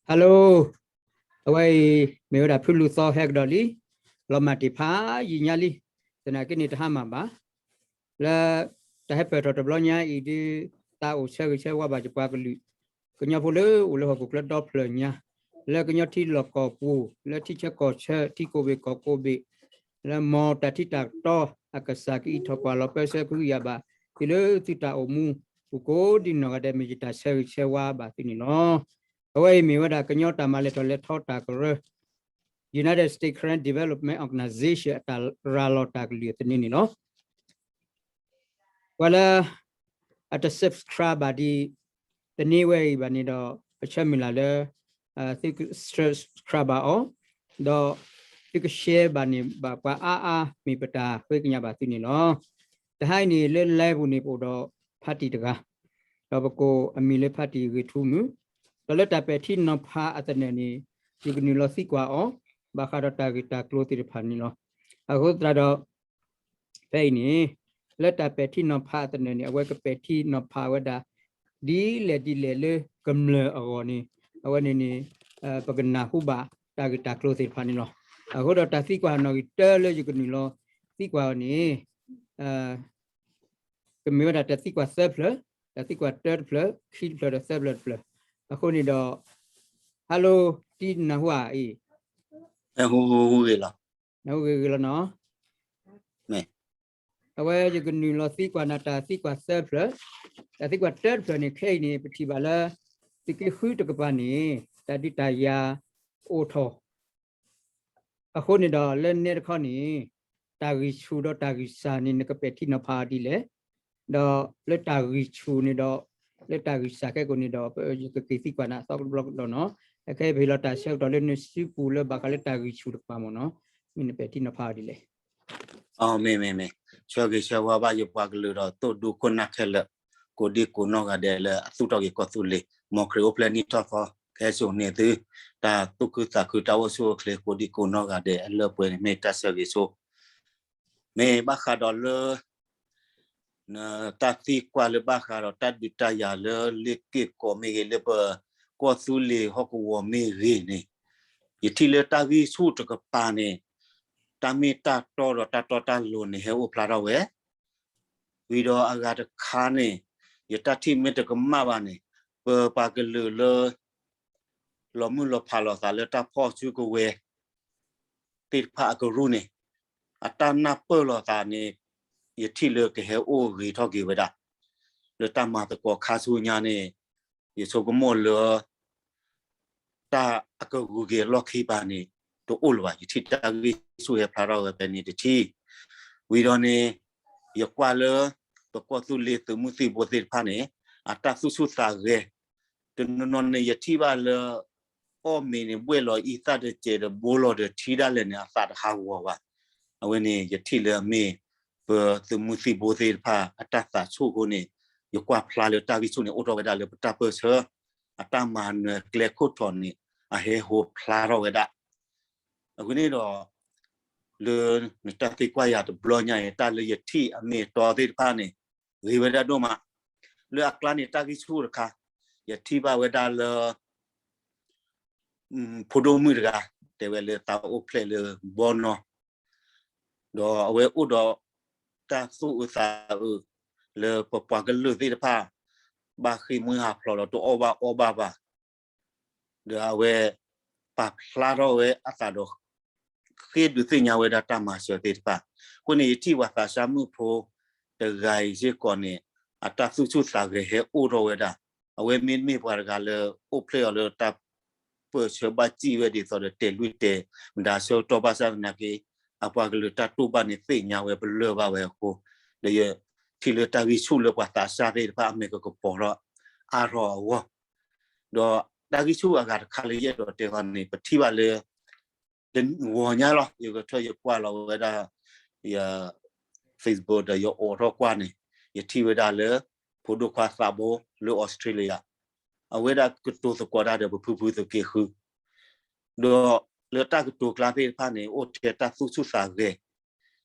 Hello, အဝဲအံၤ မ့ၢ်ဝဲဒၣ်ဖုလူၤသီဟဲကဒီးလံ, လီၤမၢ်တ့ၢ်ဖးယံာ်ညါလံ, သနာ်က့န့ၣ်တဟါမၢ်ဘၣ်, လၢတၢ်ဟဲပၢၢ်ထီၣ်တဘျီညါအံၤဒုး သးအိၣ်ဆၢဂ့ၤဆၢဝါဘၣ်ယပှၤကလုာ်, ကညီဖိလၢအိၣ်လၢဟီၣ်ခိၣ်ချၢဒီဖျၢၣ်ညါ, လၢကညီထံလီၢ်ကီၢ်ပူၤ, လၢထံဆၢကီၢ်ဆၢ, ထံကိးဘ့ၣ်ကီၢ်ကိးဘ့ၣ်, လၢမ်တၢ်ထံတၢ်တီအကစၢ် ကအံးထီၣ်ကွၢ်လီၤပၢဆှၢကဟုကယာ်ဘၣ် တုၤလၢသုတၢ်အိၣ်မူပူၤကိးဒံနီၢ်ဂၤဒဲး မ့ၢ်ယတၢ်ဆၢဂ့ၤဆၢဝါဘၣ်သုန့ၣ်လီၤ. အဝဲအံၤမ့ၢ်ဝဲဒၣ်ကညီတၢ်မၤလဲၤထီၣ်လဲၤထီတၢ်ကရၢ United States Karen Development Organization အတၢ်ရၤလီၤတၢ်ကလုၢ်အသန့န့ၣ်လီၤ. ပှၤလၢအတ subscribe ဘၣ်ဒံး သန့ဝဲအံၤဘၣ်န့ၣ်ဒီး ပဆၢမုၢ်လၢ်လၢ သုက subscribe ဘၣ်အီၤ, ဒီးသုက share ဘၣ်န့ၣ်ဘၣ်ပှၤအါအါ မ့ၢ်ပတၢ်ဃ့ကညးဘၣ်သုန့ၣ်လီၤ. တဟါအံၤန့ၣ် လၢ live ပူၤန့ၣ် ပအိၣ်ဒီးဖါတံၢ်တဂၤ, ဒီးပကိးအမံၤလၢဖါတံၢ်ဂ့ၤထူမုၢ်, ဒီးလၢတၢ်ပဲာ်ထံနီၤဖးအသနၢၣ်န့ၣ် ယကနုာ်လီၤသံကွၢ်အီၤ ဘၣ်ဃးဒီးတၢ်ဂ့ၢ်တၢ်ကျိၤသ့ၣ်တဖၣ်န့ၣ်လီၤ. အဃိသတးဒီး ဖဲအံၤန့ၣ် လၢတၢ်ပဲာ်ထံနီၤဖးအသနၢၣ်န့ၣ် အဝဲကပဲာ်ထံနီၤဖးဝဲဒၣ် ဒ်လဲၣ်ဒ်လဲၣ်လၢကမျၢၢ်အဂီၢ်န့ၣ် အဝဲန့ၣ်န့ၣ် ပကနၢ်ဟူဘၣ်တၢ်ဂ့ၢ်တၢ်ကျိၤသ့ၣ်တဖၣ်န့ၣ်လီၤ. အဃိဒီးတၢ်သံကွၢ်နီၣ်ဂံၢ်တၢလၢယကနုာ်လီၤသံကွၢ်အီၤန့ၣ် ကမ့ၢ်ဝဲဒၣ်တၢ်သံကွၢ်သၢဖျၢၣ်, တၢ်သံကွၢ်တၢတဖျၢၣ်, ခံတဖျၢၣ်ဒီးသၢဖျၢၣ်တဖျၢၣ်. အဃိန့ၣ်ဒီး hello တံနၢ်ဟူဧါအံၤ, နၢ်ဟူဂ့ၤဂ့ၤလီၤနီၤ. အဝဲယကနုာ်လီၤသံကွၢ်နၤတၢ်သံကွၢ်သၢဖျၢၣ်, တၢ်သံကွၢ်တၢတဖျၢၣ်န့ၣ် ခဲအံၤန့ၣ် ပထံၣ်ဘၣ်လၢ သုးက့ဃုတကပၤန့ၣ် တၢ်ဒုးတၢ်ယၤအိၣ်ထီၣ် အဃိန့ၣ်ဒီးလၢနဲတခီန့ၣ် တၢ်ဂံၢ်ဆူၣ်ဒီးတၢ်ဂံၢ်စၢ်န့ၣ် နကပဲာ်ထံနီၤဖးအီၤဒ်လဲၣ်, ဒီးလၢတၢ်ဂံၢ်ဆူၣ်န့ၣ်ဒီး လၢတၢ်ဂံၢ်စၢ်ခဲကိာ်န့ၣ်ဒီး ယကက့ၤသံကွၢ်နၤအသီတဘျီကဒီးနီၤ. အခဲအံၤပဟ့ၣ်လီၤတၢ်ဆၢကတီၢ်လၢနစုပူၤလၢဘၣ်ဃးလၢတၢ်ဂံၢ်ဆူၣ်တကပၤမ့ၢ်နီၤ, မ့ၢ်နပဲာ်ထံနီၤဖးအီၤဒ်လဲၣ်. မ့ၢ်မ့ၢ်မ့ၢ်, ဆၢဂ့ၤဆၢဝါဘၣ်ယပှၤကလုာ်ဒီး သိၣ်ဒူခိၣ်နၢ်ခဲလၢာ် ကိးဒံကိးနီၢ်ဂၤဒဲးလၢအသူၣ်ထီၣ်က့ၤကီၢ်သူလ့ၤ မ်ခရံာ်အိၣ်ဖျဲၣ်နံၣ်ထီၣ်သီ ကဟဲစိာ်န့ၢ်သု တၢ်သူၣ်ခုသးခုတၢ်အိၣ်ဆူၣ်အိၣ်ချ့ ကိးဒံကိးနီၢ်ဂၤဒဲးအလၢပှဲၤန့ၣ် မ့ၢ်တၢ်ဆၢဂ့ၤဆိ မ့ၢ်ဘၣ်ဃးဒီးလၢ တၢ်သံကွၢ်လၢဘၣ်ဃးဒီးတၢ်ဒုးတၢ်ယၤလၢလ့ၣ်က့ၢ်ကီးမ့ၢ်ဂ့ၤ လၢပကီၢ်သူလ့ၤဟီၣ်ကဝီၤမ့ၢ်ဂ့ၤန့ၣ်, ယထံၣ်လၢတၢ်ဂံၢ်ဆူၣ်တကပၤန့ၣ် တၢ်မ့ၢ်တၢ်တီဒီးတၢ်တီတၢ်လိၤန့ၣ် ဟဲအိၣ်ဖျါထီၣ်ဝဲ ဝံၤဒီးအဂၤတခါန့ၣ် ယတၢ်ထံၣ်မ့ၢ်တကမၣ်ဘၣ်န့ၣ် ပပှၤကလုာ်လၢ လီၤမုၢ်လီၤဖးလိာ်သးလၢတၢ်ဖီၣ်စုကဝဲၤ သ့ၣ်တဖၣ်အကရူၢ်န့ၣ် အတၢ်နၢ်ပၢၢ်လိာ်သးန့ၣ် ယထံၣ်လၢကဟဲအိၣ်ဂ့ၤထီၣ်က့ၤဝဲဒၣ် လၢတၢ်မၤသကိးခါဆူညါန့ၣ် ယဆိကမိၣ်လၢ တၢ်အကဂုၤက့ၤအလီၢ်ခံဘၣ်န့ၣ် တအိၣ်လၢၤဘၣ်. ယထံၣ်တၢ်ဂံၢ်ဆူၣ်ဟဲဖျါထီၣ်ဝဲဖဲန့ၣ်တထံၣ်, ဝံၤဒီးန့ၣ် ယကွၢ်လၢ ပကီၢ်သူလ့ၤသုးမုၢ်သံၣ်ဘိသ့ၣ်တဖၣ်န့ၣ် အတၢ်သူၣ်ဆူၣ်သးဂဲၤ, တနီၤနီၤန့ၣ် ယထံၣ်ဘၣ်လၢ အီၣ်မ့ၤန့ၣ် ဘှဲၣ်လီၤအံသၣ်တစဲးဒီးဘိလီၤဒီးထံဒၣ်လဲာ်န့ၣ် အသးတဟးဂီၤဘၣ်. အဝဲန့ၣ် ယထံၣ်လၢအမ့ၢ် ပသုးမုၢ်သံၣ်ဘိသ့ၣ်တဖၣ် အတၢ်သးဆူၣ်အဃိန့ၣ် ယကွၢ်ဖျါလၢတၢ်ဂံၢ်ဆူၣ်န့ၣ် အိၣ်ထီၣ်ဝဲဒၣ်လၢပတၢ်ပၢၢ်ဆၢ အတၢ်မၤနၢၤကျဲခိၣ်ထီၣ်န့ၣ် အဟဲဟိးဖျါထီၣ်ဝဲဒၣ်. အဃိန့ၣ်ဒီး လၢနတၢ်သံကွၢ်ယၤတဘျီညါအံၤ တၢ်လၢယထံၣ်အမ့ၢ်အတီသ့ၣ်တဖၣ်န့ၣ် ဂ့ၤဝဲဒၣ်ဒိၣ်မး. လၢအကျါန့ၣ် တၢ်ဂံၢ်ဆူၣ်တခါ ယထံၣ်ဘၣ်ဝဲဒၣ်လၢ ဖိဒိၣ်မုၣ်တဂၤ တဲဝဲလၢသးအိၣ်ဖျဲၣ်လၢဘီနီၤ, ဒီးအဝဲအိၣ်ဒီးတၢ်သူၣ်အုးသးအုး လၢပပှၤကလုာ်သ့ၣ်တဖၣ် ဘၣ်ဃ့ၢ်မှံဟးဖျိးဒီးတအီၣ်ဘၣ်အီဘၣ်ဘၣ် ဒီးအဝဲပာ်ဖျါထီၣ်ဝဲအသးဒီး ဃ့ဒုးသ့ၣ်ညါဝဲဒၣ်တၢ်မၤစၢၤသ့ၣ်တဖၣ်. အဃိန့ၣ် ယထံၣ်ပှၤသးစၢ်မုၣ်ဖိတဂၤအံၤစ့ၢ်ကီးန့ၣ် အတၢ်သူၣ်ဆူၣ်သးဂဲၤဟဲအိၣ်ထီၣ်ဝဲဒၣ်. အဝဲမ့တမ့ၢ်ပှၤတဂၤလၢအိၣ်ဖျဲၣ်အီၤလၢတၢ်ပၢၢ်ဆၢဘၣ်စံၣ်ဝဲဒ်သိးဒီးတဲာ်လွံၢ်တဲာ်မတၤဆၢကတီၢ်ဘၣ်ဆၣ်သနာ်က့ အပှၤကလုာ်တၢ်တိာ်ဘၣ်န့ၣ်သ့ၣ်ညါဝဲပလၢၢ်ဘၣ်ဝဲအဃိ ဒီးယထံၣ်လၢတၢ်ဂံၢ်ဆူၣ်လၢပှၤသးစၢ်သ့ၣ်တဖၣ်အမဲာ်ကကပီၤထီၣ်အါထီၣ်အဂီၢ် ဒီးတၢ်ဂံၢ်ဆူၣ်အဂၤတခါလၢယအဲၣ်ဒိးတဲဃီန့ၣ် ပထံၣ်ဘၣ်လၢ တဂီၤညါလီၤ ယကထၢၣ်ယကွၢ်လီၤဝဲဒၣ် ယ Facebook ဒီးယအိးထီၣ်ကွၢ်န့ၣ် ယထံၣ်ဝဲဒၣ်လၢ ဖိဒိၣ်ခွါသးဘိလၢ Australia အဝဲဒၣ်ကတိၤသကိးတၢ်ဒီးပဖုဖုသုးက့ဃု ဒီးလၢတၢ်ကတိၤကျါသ့ၣ်တဖၣ်န့ၣ် အိၣ်ထဲတၢ်သူၣ်ဆူၣ်သးဂဲၤ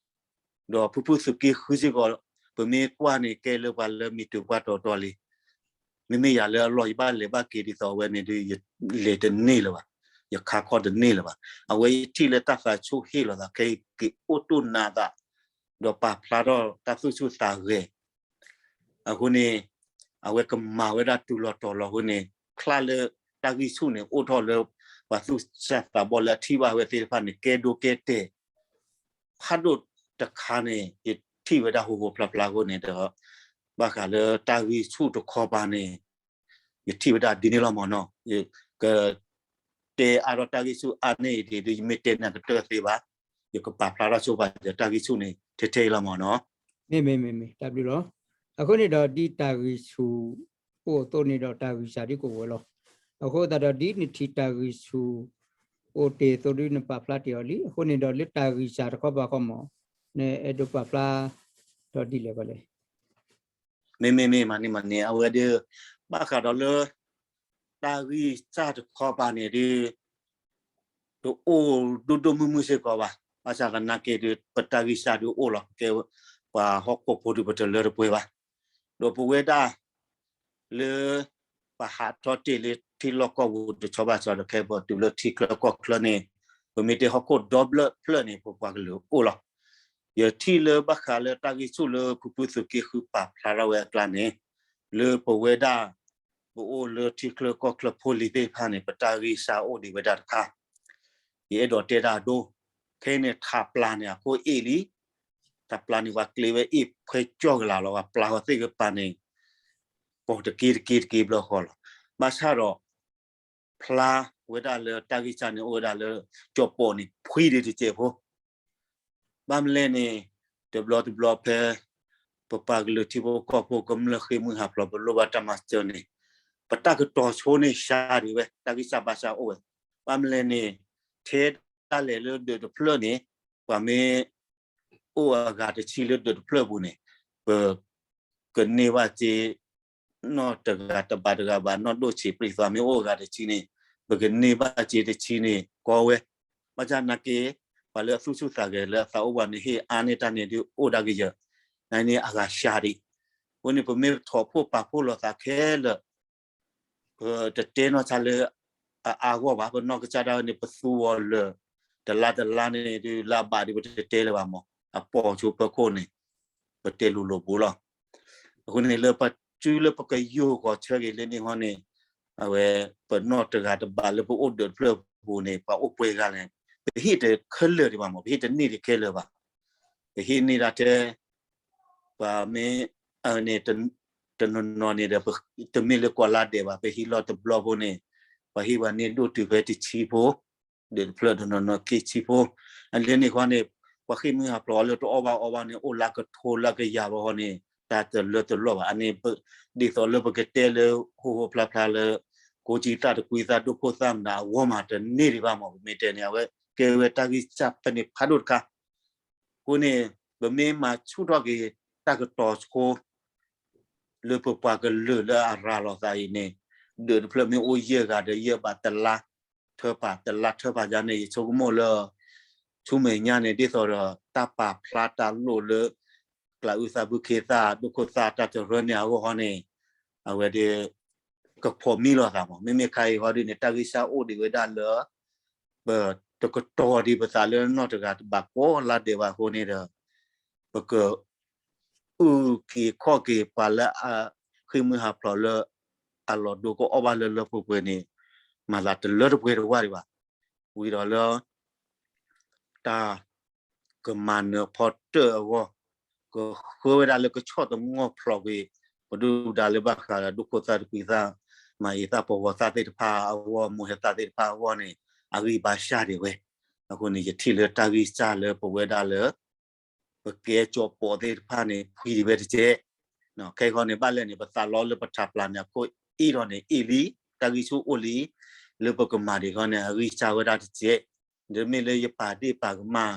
ဒီးဖုဖုသုးက့ဃုစ့ၢ်ကီး ပမ့ၢ်ကွၢ်န့ၣ် ကဲလၢပှၤလၢမံၤတုၤပှၢ်တီတီလံ. မ့မ့ၢ်ယၤလၢအလီၢ်ယဘၣ်လဲၤဘၣ်က့ၤဒ်သိးအဝဲန့ၣ်ဒီး ယလဲၤတန့ၢ်လၢၤဘၣ်, ယခါခီတန့ၢ်လၢၤဘၣ်. အဝဲယထံၣ်လၢတၢ်သးဆူၣ်ဟ့ၣ်လီၤသးခဲအံၤက့ၤအိၣ်တိၢ်နးသး, ဒီးပာ်ဖျါထီၣ်တၢ်သူၣ်ဆူၣ်သးဂဲၤ အဃိန့ၣ် အဝဲကမၤဝဲဒၣ်တုၤလီၤတီၤလီၤအဃိန့ၣ် ဖျါလၢတၢ်ဂံၢ်ဆူၣ်န့ၣ် အိၣ်ထီၣ်လၢ ပှၤသူၣ်စၢ်သးဘီၣ်လၢအထံၣ်ဘၣ်ဝဲသ့ၣ်တဖၣ်န့ၣ် ကဲဒိကဲတဲာ် ဖးဒိၣ်တခါန့ၣ် ယထံၣ်ဝဲဒၣ်ဟိဟိဖျါဖျါအဃိန့ၣ်ဒီး ဘၣ်ဃးလၢတၢ်ဂံၢ်ဆူၣ်တခီပၤန့ၣ် ယထံၣ်ဝဲဒၣ်ဒ်န့ၣ်လီၤမၢ်နီၤ. ယကတဲအါထီၣ်တၢ်ဂံၢ်ဆူၣ်အါန့ၢ်အံၤဒီး ယမ့ၢ်တဲနၤကတၢၢ်သ့ဘၣ်, ယကပာ်ဖျါထီၣ်ဆိပာ်ဒီးတၢ်ဂံၢ်ဆူၣ်န့ၣ် ထဲထဲအံၤလီၤမၢ်နီၤ. မ့မ့ၢ် မ့မ့ၢ် တၢ်ဘျုးလီၤ. အဃိန့ၣ်ဒီးဒ်တၢ်ဂံၢ်ဆူၣ်အိၣ်အသိးန့ၣ်ဒီးတၢ်ဂံၢ်စၢ်ဒ်ကအိၣ်ဝဲလီၤ. အဃိသတးဒီးဒ်နထံၣ်တၢ်ဂံၢ်ဆူၣ် အိၣ်တ့ၢ်အသိးဒ်နပာ်ဖျါတ့ၢ်အီၤလံ. အဃိန့ၣ်ဒီးလၢတၢ်ဂံၢ်စၢ်တခီပၤခီမၢ် နအဲၣ်ဒိးပာ်ဖျါ ဒီးဒ်လဲၣ်ဘၣ်လဲၣ်. မ့မ့ၢ် မ့မ့ၢ် မၤန့ၢ် မၤန့ၢ် အဝဲဒီး ဘၣ်ဃးဒီးလၢ တၢ်ဂံၢ်စၢ်တခီပၤန့ၣ်ဒီး တအိၣ်ဒိၣ်ဒိၣ်မုၢ်မုၢ်စ့ၢ်ကီးဘၣ်. ဘၣ်ဆၣ်သနာ်က့ဒီး ပတၢ်ဂံၢ်စၢ်ဒီးအိၣ်လီၤ. ကဲပှၤဟီၣ်ခိၣ်ဖိဒီးပတလၢတပှဲၤဘၣ်. ဒီးပဝဲဒၣ် လၢ ပဟးထီၣ်တ့ၢ်လၢထံလီၢ်ကီၢ်ပူၤတဆီဘၣ်ဆီဒီး ခဲပတုၤလၢထံချၢကီၢ်ချၢန့ၣ် ပမ့ၢ်တဲဟီၣ်ခိၣ်ဒီဖျၢၣ်ဖျၢၣ်န့ၣ် ပပှၤကလုာ်အိၣ်လီၤ. ယထံၣ်လၢဘၣ်ဃးလၢတၢ်ဂံၢ်ဆူၣ်လၢဖုဖုသုးက့ဃုပာ်ဖျါထီၣ်ဝဲအကျါန့ၣ် လၢပဝဲဒၣ် ပအိၣ်လၢထံချၢကီၢ်ချၢဖိလံၤသ့ၣ်တဖၣ်န့ၣ် ပတၢ်ဂံၢ်စၢ်အိၣ်ဒံးဝဲဒၣ်တခါ ယအဲၣ်ဒိးတဲတၢ်အဒိ ခဲအံၤန့ၣ် ထးပျၢ်န့ၣ် အခိၣ်အ့ၣ်လံ. ထးပျၢ်န့ၣ် ပှၤကျ့ဝဲအ့ၣ်ဖဲကၠီၣ်ကလာ်လီၤ. ပှၤပျၢ်ဃီၤသ့ၣ်ကပၤန့ၣ် ပိာ်တက့တက့တက့ဘျီဃီလီၤ. ဘၣ်ဆၣ်ဒီး ဖျါဝဲဒၣ်လၢတၢ်ဂံၢ်စၢ်န့ၣ်အိၣ်ဝဲဒၣ်လၢကၠီၣ်ပိာ်န့ၣ် ဖှံဒံးတစဲးဖိ ဘၣ်မနုၤလဲၣ်န့ၣ် တဘျီတဘျီဖဲ ပပှၤကလုာ်ထံဖိကီၢ်ဖိကမျၢၢ်ဃ့ၢ်မှံဟးဖျိး ပလိၣ်ဘၣ်တၢ်မၤစၢၤန့ၣ် ပတၢ်ကတီၤဆိန့ၣ်ရှဲဒံးဝဲ တၢ်ဂံၢ်စၢ်ဘါစၢ်အိၣ်ဝဲ ဘၣ်မနုၤလဲၣ်န့ၣ် ထဲဒၣ်လဲာ်လၢဒၢးတဖျၢၣ်န့ၣ် ပှၤမ့ၢ် အိၣ်အဂၤတဆံလၢဒၢးတဖျၢၣ်ပူၤန့ၣ် ပ ကန့ၢ်ဘၣ်စ့ နီၢ်တဂၤတဘးတဂၤဘၣ် နီၢ်ဒိၣ်ဆံးပြံးသွါမ့ၢ်အိၣ်အဂၤတဆံန့ၣ် ပကန့ၢ်ဘၣ်စ့တဆံန့ၣ်ကီဝဲ ဘၣ်ဆၣ်သနာ်က့ ပှၤလၢအသူၣ်ဆူၣ်သးဂဲၤလၢအသးအိၣ်ဘၣ်န့ၣ် ဟ့ၣ်အါန့ၢ်တၢ်န့ၣ်ဒုးအိၣ်ဒၣ်ကယၢၤ နန့ၣ်အဂၤရှးဒံး အဃိန့ၣ် ပမ့ၢ်ထီၣ်ဖှိၣ်ပာ်ဖှိၣ်လိာ်သးခဲလၢာ် ပတတဲနီၢ်ဆါလၢ အအါဂီၢ်ဘၣ် ပနီၢ်ကစၢ်ဒၣ်ဝဲန့ၣ် ပသူအီၤလၢာ် တလါတလါန့ၣ်ဒုး လၢအဘၣ်ဒုး ပတတဲလၢၤဘၣ်မး အပိာ်ဆိဖၢခိၣ်န့ၣ် ပတဲလိၤလိၤဘူးလီၤ. အဃိန့ၣ် လၢပစုလၢပကယိၤဃီၤဆၢက့ၤလၢန့ၣ်ဟီန့ၣ် အဝဲ ပနီၢ်တဂၤတဘးလၢပအိၣ်ဒၢးတဖျၢၣ်ပူၤန့ၣ် ပှၤအိၣ်ပှဲၤဂၤလဲၣ် ပဟ့ၣ်တခဲလၢာ်ဒံးဘၣ်မး ပဟ့ၣ်တန့ၢ်တခဲလၢာ်ဘၣ် ပဟ့ၣ်န့ၢ်ဒၣ်ထဲ ပှၤမ့ၢ် န့ၣ် တနီၤနီၤန့ၣ်ဒီး တမ့ၢ်လၢကိးလါဒဲးဘၣ် ပဟ့ၣ်လီၤတဘျီဖိန့ၣ် ပှၤဟ့ၣ်ပှၤန့ၢ်ဒိၣ်တုၤဖဲတဆံဖိ ဒၢးတဖျၢၣ်တနီၤနီၤခံဆံဖိ အလၢန့ၣ်ဃီန့ၣ် ပှၤဃ့ၢ်မှံဟးဖျိးအီၤလၢတအီၣ်ဘၣ်အီဘၣ်န့ၣ် အိၣ်လၢကထိလၢကယၤဘၣ်ဃီန့ၣ် တၢ်တလၢတလီၢ်ဘၣ် အန့ၣ် ဒ်သိးလၢပကတဲလၢဟိဟိဖျါဖျါလၢ ကိးကံသၣ်တကွံသၣ်ဒိၣ်ခိၣ်သၣ်မနုၤအဂီၢ်မး တန့ၢ်ဒံးဘၣ်မး ပမ့ၢ်တဲန့ၣ် အဝဲကဲဝဲတၢ်ဂံၢ်စၢ်ဖဲန့ၣ်ဖးဒိၣ်တခါ အဃိန့ၣ် ပမ့ၢ်မၤဆူၣ်ထီၣ်က့ၤတၢ်ကတီၤဆိ လၢပပှၤကလုာ်လၢအရၤလီၤသးအံၤန့ၣ် ဒၢးတဖျၢၣ်မ့ၢ်အိၣ်ယဲၢ်ဂၤဒီးယဲၢ်ဘးတလါ ထၢပာ်တလါထၢပာ်ယါန့ၣ် ယဆိကမိၣ်လၢ ဆူမဲာ်ညါန့ၣ် ဒ်သိးဒီးတၢ်ပာ်ဖျါတၢ်လိၣ်လၢ ကျးအုးသၣ်ဘုခ့သၣ် ဒိၣ်ခိၣ်သၣ်တၢ်တရၢန့ၣ်အဂီၢ်ဃီန့ၣ် အဝဲဒၣ် ကဖီၣ်မံလီၤသးမး မ့မ့ၢ်ခါအံၤဃီဒ်န့ၣ် တၢ်ဂံၢ်စၢ်အိၣ်ဒံးဝဲဒၣ်လၢ ပတကတီၤဒံးပသးလၢနီၢ်တဂၤတဘးကိးလါဒဲးဘၣ်အဃိန့ၣ်ဒီး ပက အုၣ်က့ၤခီၣ်က့ၤပှၤလၢအဃ့ၢ်မှံဟးဖျိးလၢ အလီၢ်ဒိကအီၣ်ဘၣ်လၢလၢပှဲၤပှဲၤန့ၣ် မၤသးတလၢတပှဲၤတဝၢ်ဒံးဘၣ်. ဝံၤဒီးလၢ တၢ် ကမၤနၢၤဖီတၢၣ်အဂီၢ် ကဃၢဝဲဒၣ်လၢကဆီၣ်သနံးဖျိးကွံာ် ပဒုၣ်ပဒါလၢဘၣ်ဃးဒီးဒိၣ်ခိၣ်သၣ်တကွံသၣ် မၤအံၤသၣ်ပီၤဂီၤသၣ်သ့ၣ်တဖၣ်အဂီၢ် မိၢ်ဟဲသၣ်သ့ၣ်တဖၣ်အဂီၢ်န့ၣ် အဂံၢ်ဘါစှၤဒံးဝဲ. အဃိန့ၣ် ယထံၣ်လၢတၢ်ဂံၢ်စၢ်လၢပဝဲဒၣ်လၢ ပကဲကၠီပိာ်သ့ၣ်တဖၣ်န့ၣ် ဖှံဒံးဝဲတကဲး. ခဲအံၤဃီန့ၣ် ဘၣ်လဲၣ်န့ၣ် ပသးလီလၢပထးပျၢ်န့ၣ် အခိၣ်အ့ၣ်ထီၣ်န့ၣ်အ့ၣ်လံ, တၢ်ဂံၢ်ဆူၣ်အိၣ်လံ, လၢပကမၤဒံးဃီန့ၣ် အဂံၢ်စၢ်ဝဲဒၣ်တကဲး. ဒီးမ့ၢ်လၢယပာ်ဒ့ၣ်ပာ်ကမၣ်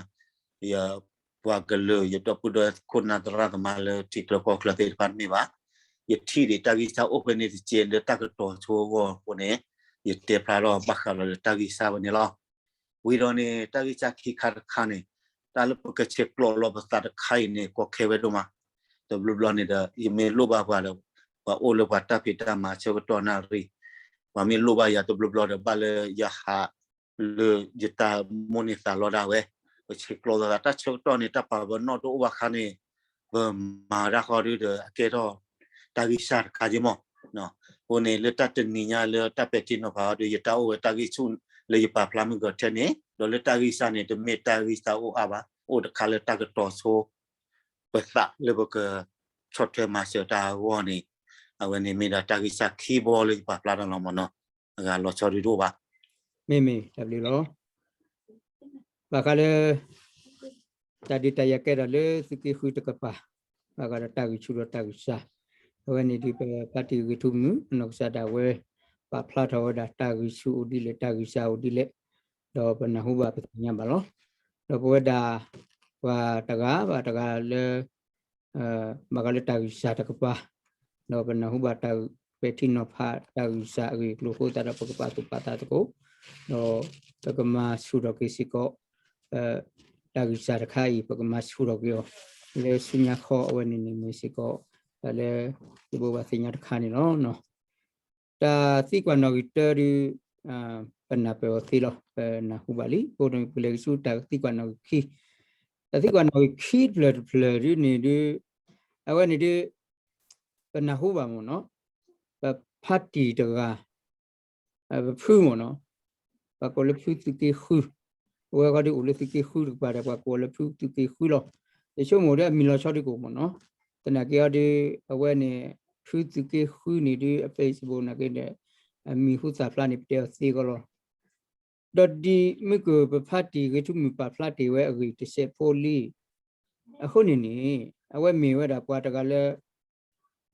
ယပှၤကလုာ် ယဒီပုၢ်ဒီဝဲၢ်ခိၣ်နၢ်သရၣ်သမါလၢထံချၢကီၢ်ချၢသ့ၣ်တဖၣ်တမ့ၢ်ဘၣ်. ယထံၣ်ဒံးတၢ်ဂံၢ်စၢ်အိၣ်ဖဲန့ၣ်တကဲးလၢတၢ်ကတီၤဆိအဂီၢ်အဃိန့ၣ် ယတဲဖျါထီၣ်ဘၣ်ဃးလီၤလၢတၢ်ဂံၢ်စၢ်ဝဲန့ၣ်လီၤ. ဝံၤဒီးန့ၣ် တၢ်ဂံၢ်စၢ်ခံခါတခါန့ၣ် တၢ်လၢပကဆဲးကျိးလီၤပသးတခါအံၤန့ၣ် ကီခဲဝဲဒိၣ်မး. တဘျီဘျီန့ၣ်ဒီး ယမ့ၢ်လိၣ်ဘၣ်ပှၤလၢ ပှၤအိၣ်လၢပှၤတၢ်ဖံးတၢ်မၤဆၢကတီၢ်နၣ်ရံၣ်, ပှၤမ့ၢ်လိၣ်ဘၣ်ယၤတဘျီဘျီဒီး ဘၣ်လၢယဟးလၢယတၢ်မိၣ်န့ၢ်သးလီဒၣ်ဝဲ, ပဆဲးကျိးလိာ်သးတၢ်ဆၢကတီၢ်န့ၣ် တၢ်ပာ်ပနီၣ်တအိၣ်ဘၣ်အခါန့ၣ်, ပမၤတၢ်ဃီဒုဒီး အကဲထီၣ်တၢ်ဂံၢ်စၢ်တခါက့မး. အဃိန့ၣ် လၢတၢ်တနံၤညါလၢတၢ်ပဲာ်ထံနီၤဖးအီၤဒီး ယတၢ်အိၣ်ဝဲတၢ်ဂံၢ်ဆူၣ်လၢယပာ်ဖျါမုၢ်ကီၢ်ထဲန့ၣ်, ဒီးလၢတၢ်ဂံၢ်စၢ်န့ၣ် တမ့ၢ်တၢ်ဂံၢ်စၢ်အိၣ်အါဘၣ်, အိၣ်တခါလၢတၢ်ကတီၤဆိ ပသးလၢပကဆီၣ်ထွဲမၤစၢၤတၢ်အဂီၢ်န့ၣ်, အဝဲန့ၣ်မ့ၢ်ဒၣ်တၢ်ဂံၢ်စၢ်ခံဘီလၢယပာ်ဖျါတၢ်လီၤမးနီၤ, အဂၤလီၤဆီဒုတအိၣ်ဘၣ်. မ့မ့ၢ်တၢ်ဘျုးလီၤ. ဘၣ်ဃးလၢ တၢ်ဒုးတၢ်ယၤကဲထီၣ်လၢသုးက့ဃုတကပၤ, ဘၣ်ဃးဒီးတၢ်ဂံၢ်ဆူၣ်ဒီးတၢ်ဂံၢ်စၢ်, အဝဲန့ၣ်ဒုး ပဖါတံၢ်ဂ့ၤထူမုၢ် အနီၢ်ကစၢ်ဒၣ်ဝဲ ပာ်ဖျါထီၣ်ဝဲဒၣ်တၢ်ဂံၢ်ဆူၣ်အိၣ်ဒ်လဲၣ်တၢ်ဂံၢ်စၢ်အိၣ်ဒ်လဲၣ်, ဒီးပနၢ်ဟူဘၣ်ပသ့ၣ်ညါဘၣ်လီၤ. ဒီးပဝဲဒၣ် ပှၤတဂၤဘၣ်တဂၤလၢ ဘၣ်ဃးလၢတၢ်ဂံၢ်စၢ်တကပၤ, ဒီးပနၢ်ဟူဘၣ်တၢ်ပဲာ်ထံနီၤဖးတၢ်ဂံၢ်စၢ်အဂ့ၢ်အကျိၤအဃိသတးဒီး ပကပာ်သူၣ်ပာ်သးသကိး, ဒီးပကမၤဆူၣ်ထီၣ်က့ၤစ့ၢ်ကီး တၢ်ဂံၢ်စၢ်တခါအံၤ ပကမၤဆူၣ်ထီၣ်က့ၤအီၤ လၢဆူညါခီအဝဲန့ၣ်န့ၣ်မ့ၢ်စ့ၢ်ကီး တၢ်လၢ ယဘိးဘၣ်သ့ၣ်ညါတခါန့ၣ်လီၤ. တၢ်သံကွၢ်နီၣ်ဂံၢ်တၢဒုး ပနၢ်ပၢၢ်အီၤသ့လီၤ. ပနၢ်ဟူဘၣ်လံ. အဃိန့ၣ် ပလဲၤက့ၤဆူတၢ်သံကွၢ်နီၣ်ဂံၢ်ခံ, တၢ်သံကွၢ်နီၣ်ဂံၢ်ခံတဖျၢၣ်တဖျၢၣ်ဒုန့ၣ်ဒုး အဝဲန့ၣ်ဒုး ပနၢ်ဟူဘၣ်မ့ၢ်နီၤ, ပဖါတံၢ်တဂၤ ပဖုမ့ၢ်နီၤ, ပှၤကိးလၢဖုသုးက့ဃု, အဝဲဃီဒုးအိၣ်လၢသုးက့ဃုတကပၤဒီး ပှၤကိးလၢဖုသုးက့ဃုလီၤ. ယဆိကမိၣ်ဒီးအမံၤလီၤဆီဒုးကအိၣ်မ့ၢ်နီၤ, သနာ်က့အီၤဒုး အဝဲန့ၣ် ဖုသုးက့ဃုန့ၣ်ဒုး အ Facebook နာ်က့ဒီး အမံၤဟူသၣ်ဖျါန့ၣ် ပတဲအီၤသ့ကီးလီၤ. ဒီးဒ်မုၢ်ကၢၢ်ပဖါတံၢ်ဂ့ၤထူမုၢ်ပာ်ဖျါတ့ၢ်ဝဲအဂ့ၢ်တစဲးဖိလံ. အဃိန့ၣ်န့ၣ် အဝဲမ့ၢ်ဝဲဒၣ်ပှၤတဂၤလၢ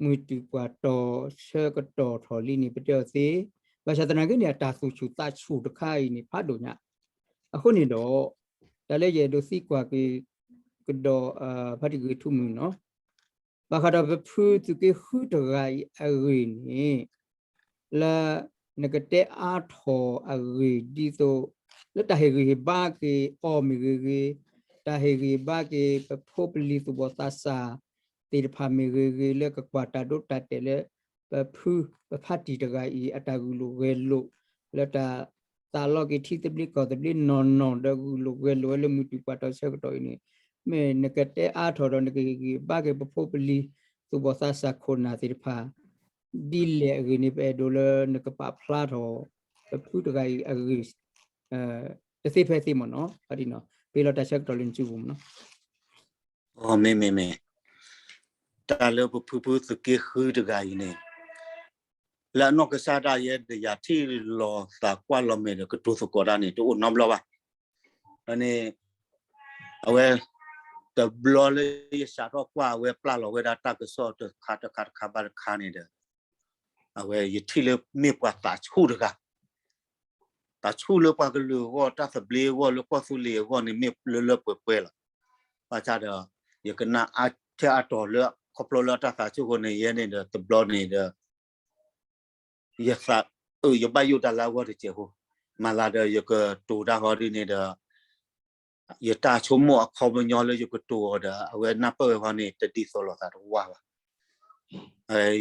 မုၢ်တူၢ်ပှၤတီၤဆၢကတီၢ်ထီၣ်လံန့ၣ် ပတဲအီၤသ့, ဘၣ်ဆၣ်သနာ်က့န့ၣ် အတၢ်သူၣ်ဆူၣ်သးဆူၣ်တခါအံၤန့ၣ် ဖးဒိၣ်ညါ. အဃိန့ၣ်ဒီး တၢ်လၢယအဲၣ်ဒိးသံကွၢ်က့ၤ ကဒီး ဖါတံၢ်ဂ့ၤထူမုၢ်နီၤ, ဘၣ်ဃးဒီးပဖုသုးက့ဃုတဂၤအံၤအဂ့ၢ်န့ၣ် လၢနကတဲအါထီၣ်အဂ့ၢ်ဒ်သိး လၢတၢ်ဟ့ၣ်ဂံၢ်ဟ့ၣ်ဘါက့ၤအီၤမ့ၢ်ဂ့ၤဂ့ၤ, တၢ်ဟ့ၣ်ဂံၢ်ဟ့ၣ်ဘါက့ၤပဖိပလံၤသူၣ်ဘီၣ်သးစၢ်သ့ၣ်တဖၣ်မ့ၢ်ဂ့ၤဂ့ၤ လၢကကွၢ်တၢ်ဒိတၢ်တဲာ်လၢ ပဖုပဖါတံၢ်တဂၤအံၤ အတၢ်ဂုာ်လိာ်ဂဲၤလိာ် လၢတၢ်သးလီက့ၤထံသဘျ့ကီၢ်သဘျ့နီၢ်နီၢ်ဒီးဂုာ်လိာ်ဂဲၤလိာ်ဝဲလၢမုၢ်တူၢ်ပှၤတီၤဆၢကတီၢ်အံၤန့ၣ် မ့ၢ်နကတဲအါထီၣ်ဒီးနကဟ့ၣ်ဂံၢ်ဟ့ၣ်ဘါက့ၤပဖိပလံၤသူၣ်ဘီၣ်သးစၢ်ခိၣ်နၢ်သ့ၣ်တဖၣ် ဒ်လဲၣ်အဂ့ၢ်န့ၣ် ပအဲၣ်ဒိးလၢနကပာ်ဖျါထီၣ် ပဖုတဂၤအံၤအဂ့ၢ် တသ့ဖဲသ့မ့ၢ်နီၤ, ပ့ၤလီၤတၢ်ဆၢကတီၢ်လၢနစုပူၤမ့ၢ်နီၤ. မ့ၢ်မ့ၢ်မ့ၢ်, တၢ်လၢပဖုဖုသုးက့ဃုတဂၤအံၤန့ၣ် လၢအနီၢ်ကစၢ်ဒၣ်ယဲဒီးယၤထံၣ်လိာ်သးကွၢ်လီၤမဲာ်ဒီးကတိၤသကိးတၢ်န့ၣ် တအိၣ်နီတဘျီဘၣ်. ဒီးန့ၣ် အဝဲ တဘျီလၢယစးထီၣ်ကွၢ်အဝဲပျၢ်လီၤဝဲဒၣ်တၢ်ကစီၣ်တခါတခါတခါဘၣ်တခါန့ၣ်ဒီး အဝဲယထံၣ်လၢမ့ၢ်ပှၤသးဆူၣ်တဂၤ သးဆူၣ်လၢပှၤကလုာ်အဂီၢ် တၢ်သဘျ့အဂီၢ် လၢကီၢ်သူလ့ၤအဂီၢ်န့ၣ် မ့ၢ်လၢလၢပှဲၤပှဲၤလီၤ. ဘၣ်ဆၣ်ဒီး ယကနၣ်အါထဲအါတီၤလၢခီဖျိလၢတၢ်သးဆူၣ်အဃိန့ၣ် ယဲန့ၣ်ဒီး တဘျီန့ၣ်ဒီး ယသးအုး ယဘၣ်ယိၣ်တၢ်လၢအဂီၢ်တစဲးဖိ, မၤသးဒီးယကတိၤတၢ်ဃီဒ်န့ၣ်ဒီး ယတၢ်ဆိကမိၣ်အခီပညီလၢယကတိၤအီၤဒီး အဝဲနၢ်ပၢၢ်ဝဲဃီန့ၣ် တဒ်သိးလိာ်သးတဝါဘၣ်.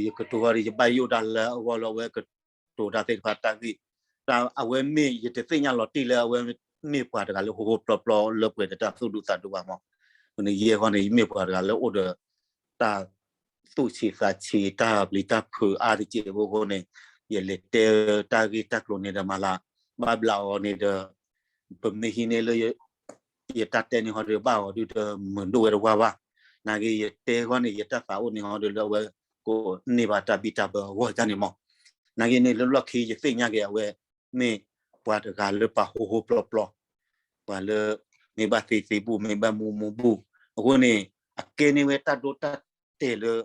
ယကတိၤဃီဒီး ယဘၣ်ယိၣ်တၢ်လၢအဂီၢ်လၢအဝဲကတိၤတၢ်သ့ၣ်တဖၣ်တၢ်ဂ့ၢ်, အဝဲမ့ၢ်ယတသ့ၣ်ညါလီၤတံၢ်လၢအဝဲမ့ၢ်ပှၤတဂၤလၢဟိဟိပျီပျီလၢပှဲၤဒီးတၢ်သူၣ်ဒူသးဒူဘၣ်မး. အဃိန့ၣ် ယဲဃီန့ၣ် ယမ့ၢ်ပှၤတဂၤလၢအိၣ်ဒီး တၢ်သူၣ်ဆံးသးဆံး တၢ်ပျံၤတၢ်ဖုးအါတက့ၢ်အဃိန့ၣ် ယလဲၤတဲတၢ်ဂ့ၢ်တၢ်ကျိၤန့ၣ်ဒီးမၤလၤ ဘၣ်ဘျးအီၤန့ၣ်ဒီး ပမ့ၢ်ဟံးန့ၢ်လၢ ယတၢ်တဲန့ၣ်ဟီဒီးဘၣ်အီၤဒုးဒီးမုာ်ဒိၣ်ဝဲတဝါဘၣ်. နာ်က့ယတဲဃီန့ၣ် ယတၢ်သးအိၣ်န့ၣ်ဟီဒီးလၢအဝဲကိးန့ၢ်ဘၣ်တၢ်ဘံၣ်တၢ်ဘၢအဂီၢ်ဒ်န့ၣ်မး. နာ်က့န့ၣ်လၢလီၢ်ခံယသ့ၣ်ညါက့ၤအဝဲ မ့ၢ်ပှၤတဂၤလၢပှၤဟိဟိပျီပျီ, ပှၤလၢ မ့ၢ်ဘၣ်သ့သ့ဘူၣ် မ့ၢ်ဘၣ်မူမူဘူၣ်, အဃိန့ၣ် အကဲန့ၢ်ဝဲတၢ်ဒိတၢ်တဲာ်လၢ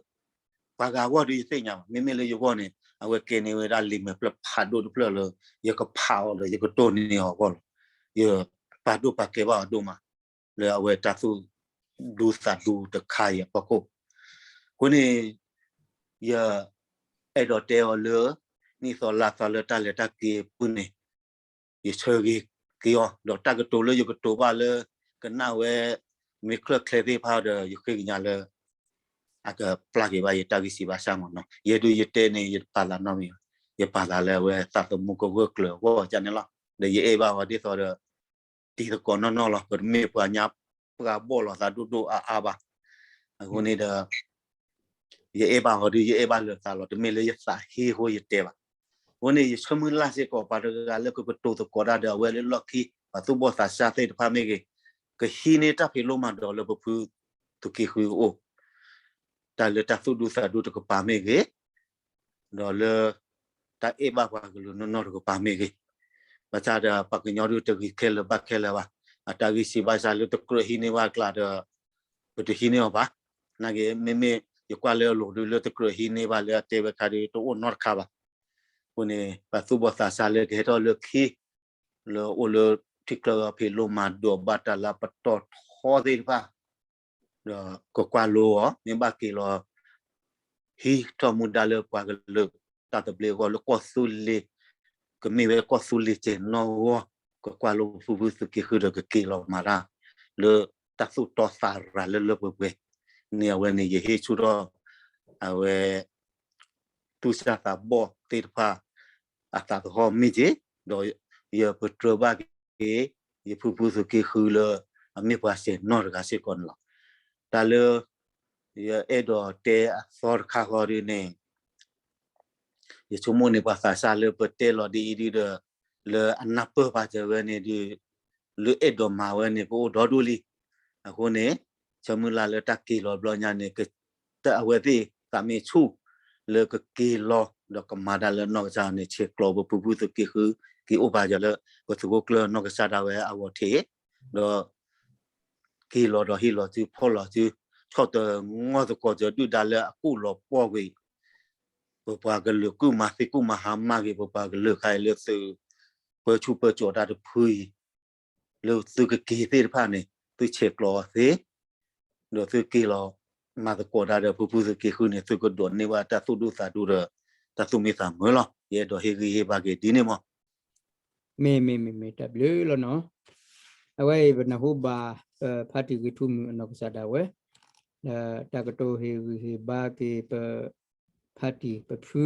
ပှၤဂၤအဂီၢ်ဒီးယသ့ၣ်ညါဘၣ်. မ့မ့ၢ်လၢယဂီၢ်န့ၣ် အဝဲကဲန့ၢ်ဝဲဒၣ်လံာ်မဲာ်ဖျၢၣ်ဖးဒိၣ်တဖျၢၣ်လၢ ယကဖးအီၤဒီး ယကတိၢ်န့ၢ်အီၤအဂီၢ်လီၤ. ယပာ်ဒိၣ်ပာ်ကဲဘၣ်အီၤဒိၣ်မး လၢအဝဲတၢ်သူၣ်ဒူသးဒူတခါအံၤအဖီခိၣ်. အဃိန့ၣ် ယအဲၣ်ဒိးတဲအီၤလၢ နံၣ်သီလါသီလၢတၢ်လဲၤတၢ်က့ၤအပူၤန့ၣ် ယဆၢဂ့ၤက့ၤအီၤ ဒီးတၢ်ကတိၤလၢယကတိၤဘၣ်လၢ ကနၣ်ဝဲ မ့ၢ်ချၢၣ်ချဲသ့ၣ်တဖၣ်ဒီး ယဃ့ကညးလၢ အကပျၢ်က့ၤဘၣ်ယတၢ်ဂံၢ်စံးဘၣ်စၢ်မ့ၢ်နီၤ. ယဲဒုးယတဲန့ၣ် ယတပာ်သးနီတမံၤဘၣ်, ယပာ်သးလၢအဝဲသးသမူကဂၢၢ်ကျၢၤအဂီၢ်န့ၣ်လီၤ. ဒီးယအဲၣ်ဘၣ်အီၤဒ်သိးဒီး တံၤသကိးနီၢ်နီၢ်လီၤ. ပတမ့ၢ်ပှၤညါပှၤဘီၣ်လိာ်သးဒိၣ်ဒိၣ်အါအါဘၣ်. အဃိန့ၣ်ဒီး ယအဲၣ်ဘၣ်အီၤဒုး ယအဲၣ်ဘၣ်လၢာ်သးလီၤ. တမ့ၢ်လၢယသးဟ့အဃိယတဲဘၣ်. အဃိန့ၣ် ယဆၢမုၢ်လၢ်စ့ၢ်ကီး ပှၤတဂၤလၢကကတိၤသကိးတၢ်ဒီး အဝဲလၢလီၢ်ခံ ပှၤသူၣ်ဘီၣ်သးစၢ်သ့ၣ်တဖၣ်မ့ၢ်ဂ့ၤ, ကဟံးန့ၢ်တၢ်ဖးလိမၤဒိးလၢပဖုသုးက့ဃုအအိၣ်, တၢ်လၢတၢ်သူၣ်ဒူသးဒူတကပၤမ့ၢ်ဂ့ၤ, ဒီးလၢ တၢ်အဲၣ်ဘၣ်ပှၤကလုာ်နီၢ်နီၢ်တကပၤမ့ၢ်ဂ့ၤ, ဘၣ်ဆၣ်ဒီးပှၤကညီဒုးတဂ့ၤခဲလၢာ်ဘၣ်ခဲလၢာ်ဘၣ်. အတၢ်ဂံၢ်စံးဘၣ်စၢ်လၢတကြၢးဟံးန့ၢ်ဘၣ်အကျါဒီး ပတဟံးန့ၢ်အီၤဘၣ်. နာ်က့ မ့မ့ၢ်ယကွၢ်လၢအလိၤဒုး လၢတကြၢးဟံးန့ၢ်ဘၣ်လၢအတဲဝဲခါဒုး တအိၣ်နီတခါဘၣ်. အဃိန့ၣ် ပှၤသူၣ်ဘီၣ်သးစၢ်လၢကဟဲထီၣ်လၢခံ လၢအိၣ်လၢထံချၢဖးလိမၤဒိးဘၣ်တၢ်လၢအပတီၢ်ထီသ့ၣ်တဖၣ် ဒီးကကွၢ်လိအီၤ မ့ၢ်ဘၣ်က့ၤလီၤ ဟံးထီၣ်မူဒါလၢပှၤကလုာ်တၢ်သဘျ့အဂီၢ်လၢကီၢ်သူလ့ၤ, ကမ့ၢ်ဝဲကီၢ်သူလ့ၤစဲၤနီၣ်အဂီၢ်, ကကွၢ်လိပဖုဖုသုးက့ဃုဒီးကက့ၤလီၤမၤတၢ် လၢတၢ်သူၣ်တီသးရၤလၢလၢပှဲၤပှဲၤန့ၣ် အဝဲန့ၣ် ယဟ့ၣ်ဆူၣ်ထီၣ် အဝဲ သူၣ်စၢ်သးဘီၣ်သ့ၣ်တဖၣ် အသးသဟီၣ်မ့ၢ်က့ၤ, ဒီးယပတြၢၤဘၣ်က့ၤ ယဖုဖုသုးက့ဃုလၢ အမ့ၢ်ပှၤစဲၤနီၣ်တဂၤစ့ၢ်ကီးန့ၣ်လီၤ. တၢ်လၢ ယအဲၣ်ဒိးတဲအသီတခါဃီဒုးန့ၣ် ယဆိကမိၣ်န့ၣ် ပှၤသးစၢ်လၢပတဲလီၤဒ်အံၤဒုးဒီး လၢအနၢ်ပၢၢ်ဘၣ်စၢၤဝဲန့ၣ်ဒုး လၢအဲၣ်ဒိးမၤဝဲန့ၣ် ကအိၣ်ဒီဒူၣ်လံ. အဃိန့ၣ် ဆၢမုၢ်လၢ်လၢတၢ်က့ၤလီၤဘျီညါန့ၣ် အဝဲသ့ၣ်သးမ့ၢ်ဆူၣ် လၢကက့ၤလီၤဒီးကမၤတၢ်လၢနီၢ်ကစၢ်န့ၣ် ဆဲးကျိးပဖုဖုသုးက့ဃု က့ၤအိၣ်ဘၣ်ယၤလၢ ပသုးခိၣ်ကျၢၢ်နီၢ်ကစၢ်ဒၣ်ဝဲအဂီၢ်ထံး ဒီး က့ၤလီၤဒီးဟ့ၣ်လီၤသုဖီၣ်လီၤသု ဆီၣ်တၢ်ငီၢ်သကိးစၢၤဒုၣ်ဒါလၢအကူၣ်လီၤပှီၢ်ကွံာ် ပပှၤကလုာ်ကူၣ်မၤသံကူၣ်မၤဟါမၢ်က့ၤ ပပှၤကလုာ်ခါအံၤလၢသု ပၢဆူၣ်ပၢစိးတၢ်တဖုအံၤ လၢသုကက့ၤသ့ၣ်တဖၣ်န့ၣ် သုဆဲးကျိးအီၤသ့ ဒီးသုက့ၤလီၤမၤသကိးတၢ်ဒီးဖုဖုသုးက့ဃုန့ၣ် သုကဒိးန့ၢ်ဘၣ်တၢ်သူၣ်ဒူသးဒူဒီး တၢ်သူၣ်မံသးမုာ်လီၤ. ယအဲၣ်ဒိးဟ့ၣ်ဂံၢ်ဟ့ၣ်ဘါက့ၤဒ်န့ၣ်မး မ့ၢ်မ့ၢ်မ့ၢ်မ့ၢ် တၢ်ဘျုးလီၤနီၤ. အဝဲအံၤပနၢ်ဟူဘၣ် ပဖါတံၢ်ဂ့ၤထူမုၢ်အနီၢ်ကစၢ်ဒၣ်ဝဲ တၢ်ကတိၤဟ့ၣ်ဂံၢ်ဟ့ၣ်ဘါက့ၤပ ဖါတံၢ်ပဖု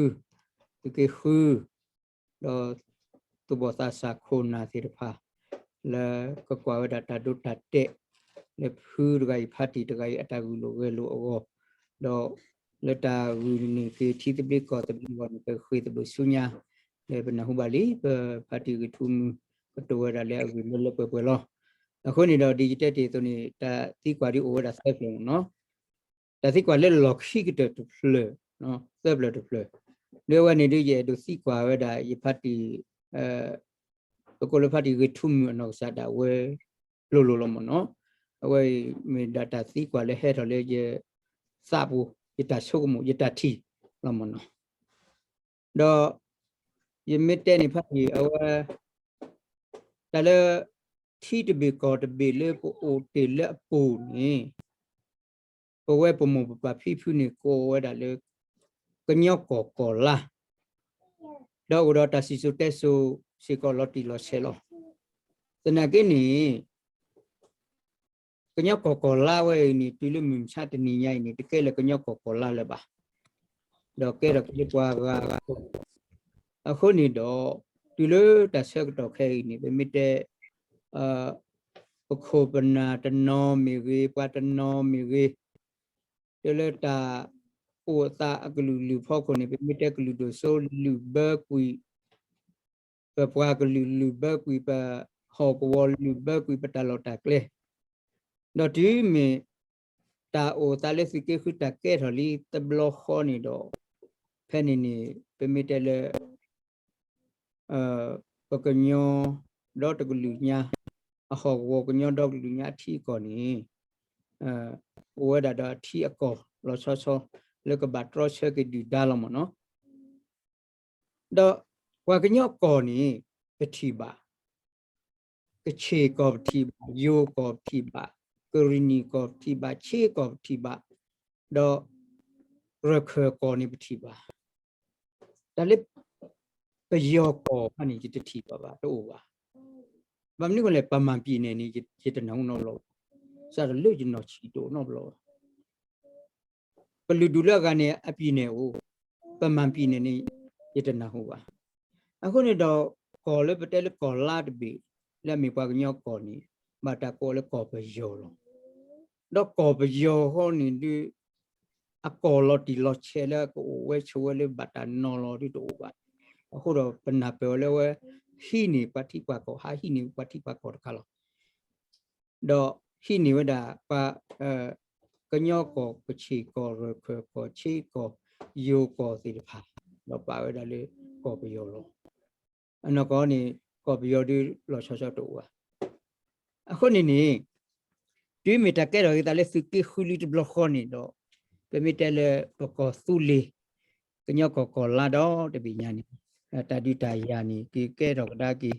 သုးက့ဃု ဒီးသူၣ်ဘီၣ်သးစၢ်ခိၣ်နၢ်သ့ၣ်တဖၣ် လၢကကွၢ်ဝဲဒၣ်တၢ်ဒိတၢ်တဲာ် လၢဖုတဂၤအံၤဖါတံၢ်တဂၤအံၤအတၢ်ဂုာ်လိာ်ဂဲၤလိာ်အဂီၢ် ဒီးလၢတၢ်ဂုာ်န့ၢ်က့ၤထံသဘျ့ကီၢ်သဘျ့အဂီၢ်န့ၣ် ပဃ့ၢ်သဘျိးဆူညါ လၢပနၢ်ဟူဘၣ်လံ ပဖါတံၢ်ဂ့ၤထူမုၢ် ကတိၤဝဲဒၣ်လၢအဂ့ၢ်လၢလၢပှဲၤပှဲၤလီၤ. အဃိန့ၣ်ဒီး ဒ်ယတဲတ့ၢ်အသိးန့ၣ် တၢ်သံကွၢ်ဒ်အိၣ်ဝဲဒၣ်သၢဖျၢၣ်မ့ၢ်နီၤ တၢ်သံကွၢ်လၢလီၢ်ခံကတၢၢ်တဖျၢၣ် သၢဖျၢၣ်တဖျၢၣ် ဒ်အဝဲန့ၣ်ဒ်ယအဲၣ်ဒိးသံကွၢ်ဝဲဒၣ် ယဖါတံၢ် ပကိးလၢဖါတံၢ်ဂ့ၤထူမုၢ်အနီၢ်ကစၢ်ဒၣ်ဝဲ လိၤလိၤလီၤမ့ၢ်နီၤ အဝဲအံၤမ့ၢ်ဒၣ်တၢ်သံကွၢ်လၢဟဲထီၣ်လၢယသးပူၤ ယတၢ်ဆိကမိၣ် ယတၢ်ထံၣ်လီၤမ့ၢ်နီၤ ဒီး ယမ့ၢ်တဲန့ၣ်ဖါတံၢ်အဝဲ တၢ်လၢ ထံတဘ့ၣ်ကီၢ်တဘ့ၣ်လၢပအိၣ်တ့ၢ်လၢအပူၤန့ၣ် ပဝဲပမိၢ်ပပၢ်ဖံဖုန့ၣ် ကိးဝဲဒၣ်လၢ ကညီကီၢ်ကီၢ်လါ ဒီးအိၣ်ဒီးတၢ်စံၣ်စိၤတဲစိၤစ့ၢ်ကီးလီၤတံၢ်လီၤဆဲးလီၤ. သနာ်က့န့ၣ် ကညီကီၢ်ကီၢ်လါဝဲအံၤန့ၣ် တုၤလၢမုၢ်မဆါတနံၤညါအံၤန့ၣ် တကဲလၢကညီကီၢ်ကီၢ်လါလၢၤဘၣ်. ဒီးကဲထီၣ်က့ၤလၢပှၤဂၤဂၤ အဃိန့ၣ်ဒီး တုၤလၢတၢ်ဆၢကတီၢ်ခဲအံၤန့ၣ် ပမ့ၢ်တဲ ပခိၣ်ပနၢ်တနီၤမ့ၢ်ဂ့ၤ ပှၤတနီၤမ့ၢ်ဂ့ၤ တုၤလၢတၢ်အိၣ်အသးအကလုာ်လုာ်ဖီခိၣ်န့ၣ် ပမ့ၢ်တဲကလုာ်ဒိၣ်စိလုာ်ဘၢကွံာ် ပပှၤကလုာ်လုာ်ဘၢကွံာ် ပဟီၣ်ကဝီၤလုာ်ဘၢကွံာ် ပတၢ်လီၢ်တၢ်ကျဲ ဒီးတုၤမ့ၢ် တၢ်အိၣ်သးလၢသုးက့ဃုတၢ်ကဲထီၣ်လံတဘျီဃီန့ၣ်ဒီး ဖဲန့ၣ်န့ၣ် ပမ့ၢ်တဲလၢ ပကညီဒီတကလုာ်ညါ အဟီၣ်ကဝီၤကညီဒီကလုာ်ညါအထံအကီၢ်န့ၣ် အိၣ်ဝဲဒၣ်ဒီးအထံအကီၢ်လီၤဆီဆီ လၢကဘၣ်တြီဆၢက့ၤဒုၣ်ဒါလီၤမ့ၢ်နီၤ. ဒီးပှၤကညီကီၢ်န့ၣ် ပထံၣ်ဘၣ်, ကခ့ၣ်ကီၢ်ပထံၣ်ဘၣ်, ယိၤကီၢ်ပထံၣ်ဘၣ်, ကရံၣ်နံၣ်ကီၢ်ပထံၣ်ဘၣ်, ခ့ကီၢ်ပထံၣ်ဘၣ်, ဒီးရခၢၣ်ကီၢ်န့ၣ်ပထံၣ်ဘၣ်. တၢ်လၢ ပယီၤကီၢ်ခါန့ၣ် ယတထံၣ်ဘၣ်ဘၣ်, တအိၣ်ဘၣ်. ဘၣ်မနုၤအဃိလဲၣ် ပမၤပံာ်နဲၣ်န့ၣ် ယတနၢ်ဟူနီတဘျီဘၣ်, စးထီၣ်လၢယနီၢ်ဆံးတအိၣ်နီတဘျီဘၣ်. ပလုၢ်ဒူၣ်လၢအဂၤန့ၣ် အပံၤန့ၣ်အိၣ်, ပမၤပံၤန့ၣ်န့ၣ် ယတနၢ်ဟူဘၣ်. အဃိန့ၣ်ဒီး ကီၢ်လၢပတဲလၢကီၢ်လါတဘ့ၣ် လၢအမ့ၢ်ပှၤကညီကီၢ်န့ၣ် ဘၣ်တၢ်ကိးလၢကီၢ်ပယီၤလီၤ. ဒီးကီၢ်ပယီၤဃီန့ၣ်ဒုး အကီၢ်လီၤတံၢ်လီၤဆဲးလၢကအိၣ်ဝဲဆိးဝဲလၢဘၣ်တၢ်နီၤလီၤဒုးတအိၣ်ဘၣ်. အဃိဒီးပနၢ်ပၢၢ်အီၤလၢဝဲ ဟံးန့ၢ်ပှၤထံပှၤကီၢ်, ဟးဟံးန့ၢ်ပှၤထံပှၤကီၢ်တခါလီၤ. ဒီးဟံးန့ၢ်ဝဲဒၣ်ပှၤ ကညီကီၢ်, ကခ့ၣ်ကီၢ်, ရခၢၣ်ကီၢ်, ခ့ကီၢ်, ယိၤကီၢ်သ့ၣ်တဖၣ်, ဒီးပာ်ဝဲဒၣ်လၢကီၢ်ပယီၤလီၤ. အနီၢ်ကီၢ်န့ၣ် ကီၢ်ပယီၤဒုးလီၤဆီဆီတအိၣ်ဘၣ်. အဃိန့ၣ်န့ၣ် တုၤမ့ၢ်တၢ်ကဲထီၣ်က့ၤသးလၢသုးက့ဃုလံတဘျီဃီန့ၣ်ဒီး ပမ့ၢ်တဲလၢပကီၢ်သူလ့ၤ ကညီကီၢ်ကီၢ်လါဒီတဘ့ၣ်ညါန့ၣ် တၢ်ဒုးတၢ်ယၤန့ၣ် ကကဲထီၣ်ကဒါက့